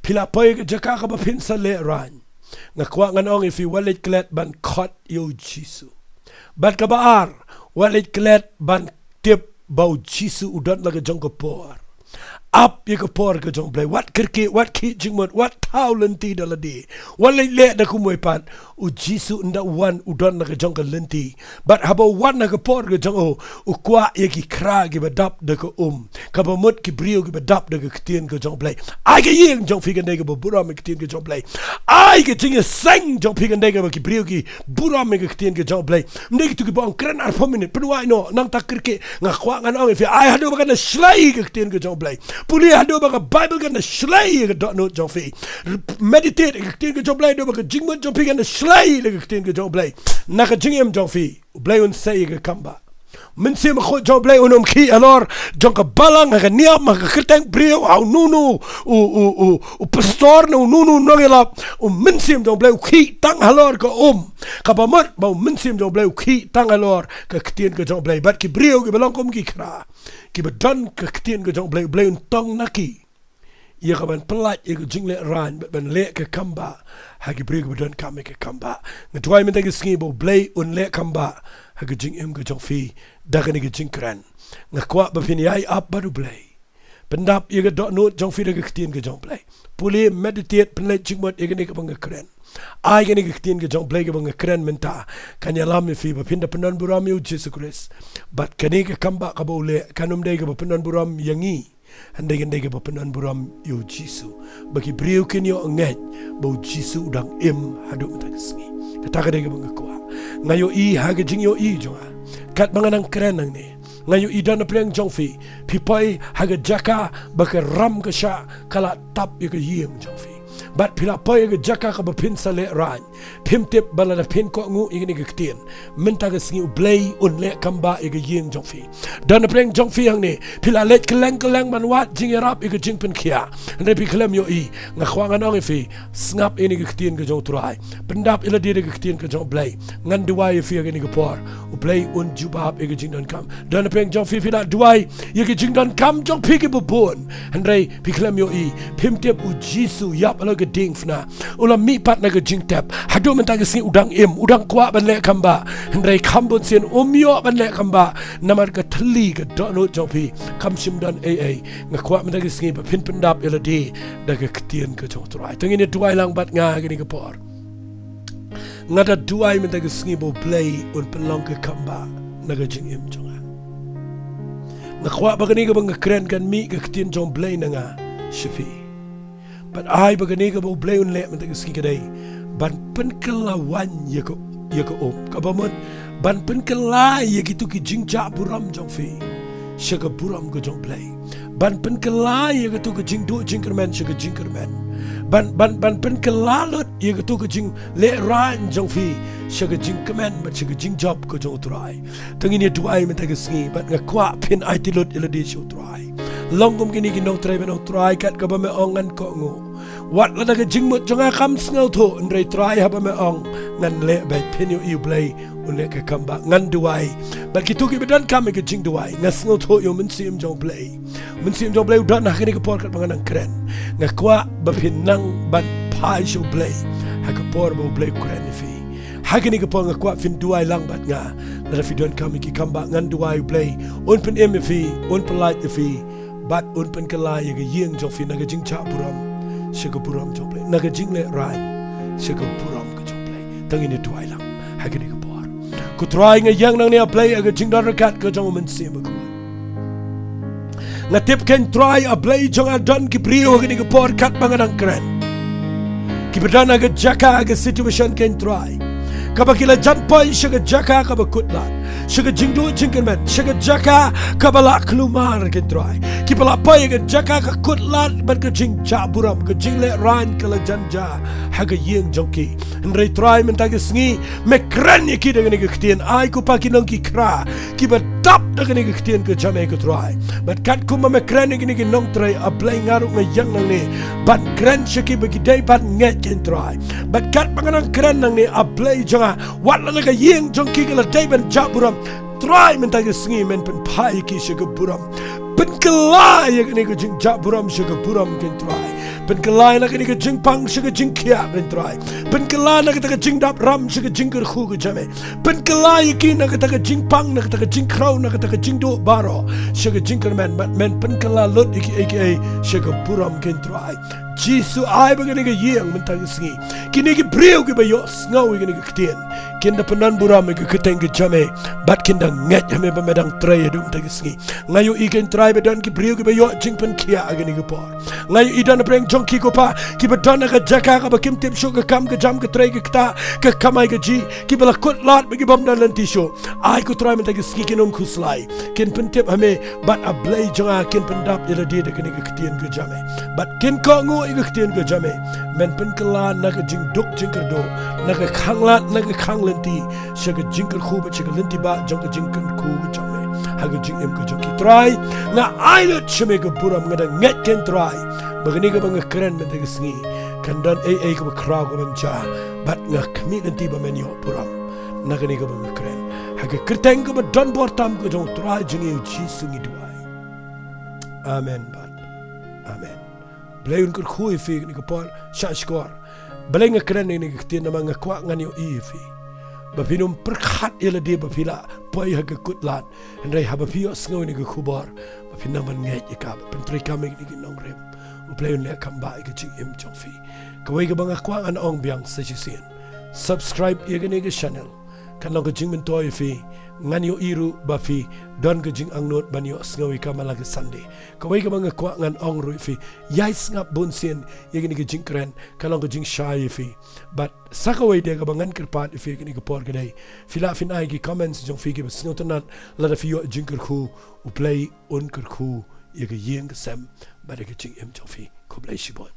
phi la poi ha ka jaka kaba phin sa lehraiñ, nga kwah ngan ong ïa phi, wat leit klet ban khot ïa U Jisu. Bad kaba ar, wat leit klet ban tip ba U Jisu u don la ka jong ka por. Ap ïa ka por ka jong U Blei, wat kyrkieh, wat khih jingmut, wat thaw lynti da lade, wat leit leh da kumwei pat. U Jisu ynda u wan u don la ka jong ka lynti. Bad haba u wan ha ka por ka jong u, u kwah ïa ki khra kiba dap da ka um. Kaba mut ki briew kiba dap da ka ktien ka jong U Blei. Ai ka ïing jong phi kan dei kaba burom ïa ka ktien ka jong U Blei. Ai ka jingïaseng jong phi kan dei kaba ki briew ki burom ïa ka ktien ka jong U Blei. Ym dei kito kiba ong kren arphew minit, pynwai noh, nangta kyrkieh. Nga kwah ngan ong ïa phi, ai haduh ba kan da shlei ka ktien ka jong U Blei. Pule haduh ba ka Baibl kan da shlei ïa ka dohnud jong phi. Meditate ïa ka ktien ka jong U Blei haduh ba ka jingmut jong phi kan da shlei ïa ka ktien ka jong U Blei. Na ka jingim jong phi, U Blei un sei ïa ka kam ba. Mynsiem Bakhuid jong U Blei un ym khih halor jong ka balang, ha ka niam, ha ka kyrteng briew, ha uno uno u, u, u, u pastor ne uno uno u nongïalap. U Mynsiem jong U Blei u khih tang halor ka um. Kaba mut ba U Mynsiem jong U Blei u khih tang halor ka ktien ka jong U Blei. Bad ki briew kiba long kum ki khra, kiba don ka ktien ka jong U Blei, U Blei un tong na ki ïa ka ban pyllait ïa ka jinglehraiñ bad ban leh ka kam ba ha ki briew kiba donkam ïa ka kam ba. Nga duwai mynta ka sngi ba U Blei un leh kam ba ha ka jingim ka jong phi da kane ka jingkren. Nga kwah ba phin ïai ap bad U Blei. Pyndap ïa ka dohnud jong phi da ka ktien ka jong U Blei. Pule, meditate, pynleit jingmut ïa kane kaba nga kren. Ai kane ka ktien ka jong U Blei kaba nga kren mynta kan ïalam ïa phi ba phin da pyndonburom ïa U Jisu Khrist. Bad kane ka kam ba kaba u leh kan ym dei kaba pyndonburom ïa ngi, hynrei kan dei kaba pyndonburom ïa U Jisu. Ba ki briew kin ïoh ngeit ba U Jisu u dang im haduh mynta ka sngi. Kata ka dei kaba nga kwah. Nga ïohi ha ka jingïohi jong nga, katba nga nang kren nangne, nga ïohi don napdeng jong phi, phi poi ha ka jaka ba ka ram ka shah ka la tap ïa ka ïing jong phi. Bad phi la poi ha ka jaka kaba phin sa lehraiñ. Phim tip ba lada phin kohnguh ïa kane ka ktien, mynta ka sngi U Blei un leh kam ba ïa ka ïing jong phi. Don napdeng jong phi hangne, phi la leit kylleng kylleng ban wad jingïarap ïa ka jingpynkhiah, hynrei phi khlem ïohi. Nga kwah ngan ong ïa phi, sngap ïa kane ka ktien ka jong U Trai. Pyndap ïa lade da ka ktien ka jong U Blei. Ngan duwai ïa phi ha kane ka por. U Blei un jubab ïa ka jingdonkam. Don napdeng jong phi, phi la duwai ïa ka jingdonkam jong phi kiba bun, hynrei phi khlem ïohi. Phim tip, U Jisu u ïap halor ka diengphna, u la mihpat na ka jingtep. Haduh mynta ka sngi u dang im, u dang kwah ban leh kam ba, hynrei kham bun sien um ïoh ban leh kam ba. Namar ka thylli ka dohnud jong phi kam shym don ei ei. Nga kwah mynta ka sngi ba phin pyndap ïa lade da ka ktien ka jong U Trai. To ngin ïa duwai lang bad nga ha kane ka por. Nga da duwai mynta ka sngi ba U Blei un pynlong ka kam ba na ka jingim jong nga. Nga kwah ba kane kaba nga kren kan mih ka ktien jong U Blei na nga sha phi. Bad ai ba kane kaba U Blei un leh mynta ka sngi ka dei ban pynkylla waiñ ïa ka, ïa ka um, kaba mut ban pynkylla ïa kito ki jingjah burom jong phi sha ka burom ka jong U Blei. Ban pynkylla ïa kato ka jingduh jingkyrmen sha ka jingkyrmen. Ban, ban, ban pynkylla lut ïa kato ka jinglehraiñ jong phi sha ka jingkmen bad sha ka jingjop ka jong U Trai. To ngin ïa duwai mynta ka sngi, bad nga kwah phin aiti lut ïa lade sha U Trai. Long kum kine ki nongtrei ban ong, Trai, kat kaba me ong ngan kohnguh. Wat lada ka jingmut jong nga kam sngewthuh, hynrei Trai, haba me ong ngan leh beit. Phin ïohi U Blei un leh ka kam ba. Ngan duwai. Bad kito kiba donkam ïa ka jingduwai, nga sngewthuh ïa U Mynsiem jong U Blei. U Mynsiem jong U Blei u don ha kane ka por katba nga nang kren. Nga kwah ba phin nang ban phai sha U Blei ha ka por ba U Blei u kren ïa phi. Ha kane ka por nga kwah phin duwai lang bad nga. Lada phi donkam ïa ki kam ba, ngan duwai U Blei un pynim ïa phi, un pyllait ïa phi, bad un pynkylla ïa ka ïing jong phi na ka jingjah burom sha ka burom jong U Blei, na ka jinglehraiñ sha ka burom ka jong U Blei. To ngin ïa duwai lang ha kane ka por. Ko Trai, nga ïeng nangne, A Blei, ha ka jingdon ryngkat ka jong U Mynsiem Bakhuid. Nga tip, ko Trai, A Blei jong nga, don ki briew ha kane ka por katba nga nang kren, kiba don ha ka jaka, ha ka situation, ko Trai, kaba ki la jan poi sha ka jaka kaba kut lad, sha ka jingduh jingkyrmen, sha ka jaka kaba la kulmar, ko Trai, kiba la poi ha ka jaka ka kut lad bad ka jingjah burom, ka jinglehraiñ ka la jan jia ha ka ïing jong ki. Hynrei Trai, mynta ka sngi me kren ïa ki da kane ka ktien. Ai ko Pa, ki long ki khra kiba dap da kane ka ktien ka jong me, ko Trai. Bad katkum ba me kren ïa kine ki nongtrei, A Blei, nga ruh nga ïeng nangne ban kren sha ki ba ki dei ban ngeit, ko Trai. Bad katba nga nang kren nangne, A Blei jong nga, wat lada ka ïing jong ki ka la dei ban jah burom, Trai mynta ka sngi men pynphai ïa ki sha ka burom. Pynkylla ïa kane ka jingjah burom sha ka burom kein Trai. Pynkylla ïa kane ka jingpang sha ka jingkhiah kein Trai. Pynkylla na kata ka jingdap ram sha ka jingkyrkhu ka jong me. Pynkylla ïa ki na kata ka jingpang, na kata ka jingkhraw, na kata ka jingduh baroh sha ka jingkyrmen. Bad men pynkylla lut ïa kiei kiei sha ka burom kein Trai. Jisu, ai ba kane ka ïing mynta ka sngi, kine ki briew kiba ïohsngew ïa kane ka ktien kin da pyndon burom ïa ka kyrteng ka jong me, bad kin da ngeit ha me ba me dang trei haduh mynta ka sngi. Nga ïohi kein Trai ba don ki briew kiba ïoh jingpynkhiah ha kane ka por. Nga ïohi don ha pdeng jong ki ko Pa, kiba don ha ka jaka kaba kim tip shuh ka kam ka jam, ka trei ka ktah, ka kamai kajih, kiba la kut lad bad ki bym don lynti shuh. Ai ko Trai mynta ka sngi kin ym khuslai, kin pyntip ha me, bad A Blei jong nga, kin pyndap ïa lade da kane ka ktien ka jong me, bad kin kohnguh ïa ka ktien ka jong me. Men pynkylla na ka jingduk jingkyrduh, na ka khanglad, na ka khanglynti, sha ka jingkyrkhu bad sha ka lynti ba jong ka jingkyrkhu ka jong me ha ka jingim ka jong ki Trai. Nga ai lut sha me ka burom, nga da ngeit kein Trai ba kane kaba nga kren mynta ka sngi kan don ei ei kaba khraw kaban jia, bad nga khmih lynti ba men ïoh burom na kane kaba nga kren. Ha ka kyrteng kaba don bor tam ka jong u Trai jong ngi u Jisu ngi duwai. Amen bad amen. Blei un kyrkhu ïa phi kane ka por sha shkor. Blei nga kren ïa kane ka ktien namar nga kwah ngan ïohi ïa phi ba phin ym pyrkhat ïa lade ba phi la poi ha ka kut lad. Hynrei haba phi ïohsngew ïa kane ka khubor ba phin nang ban ngeit ïa ka, ban pyntreikam ïa kine ki nongrim. U Blei un leh kham bha ïa ka jingim jong phi. Kawei kaba nga kwah ngan ong biang sa shisien, subscribe ïa kane ka channel. Kan long ka jingmyntoi ïa phi. Ngan ïohi ruh ba phi don ka jingangnud ban ïohsngew ïa ka man la ka Sunday. Kawei kaba nga kwah ngan ong ruh ïa phi, ïai sngap bun sien ïa kine ki jingkren, kan long ka jingshai ïa phi. Bad sa kawei de kaba ngan kyrpad ïa phi kane ka por ka dei, phi lah phin ai ki comments jong phi kiba sngewtynnat. Lada phi ïoh jingkyrkhu, U Blei un kyrkhu ïa ka ïing ka sem bad ïa ka jingim jong phi. Khublei shibun.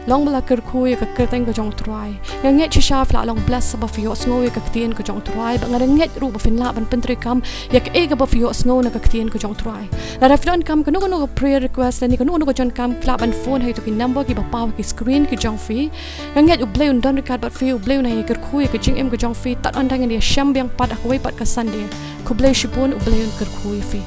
Long ba la kyrkhu ïa ka kyrteng ka jong u Trai. Nga ngeit shisha phi la long bless ba phi ïohsngew ïa ka ktien ka jong u Trai, bad nga da ngeit ruh ba phin lah ban pyntreikam ïa kaei kaba phi ïohsngew na ka ktien ka jong u Trai. Lada phi donkam kano kano ka prayer request lane kano kano ka jingdonkam, phi lah ban phone ha kito ki number kiba paw ha ki screen ki jong phi. Nga ngeit U Blei un don ryngkat bad phi, U Blei un ïai kyrkhu ïa ka jingim ka jong phi. Tad ynda ngin ïashem biang pat ha kawei pat ka Sunday. Khublei shibun, U Blei un kyrkhu ïa phi.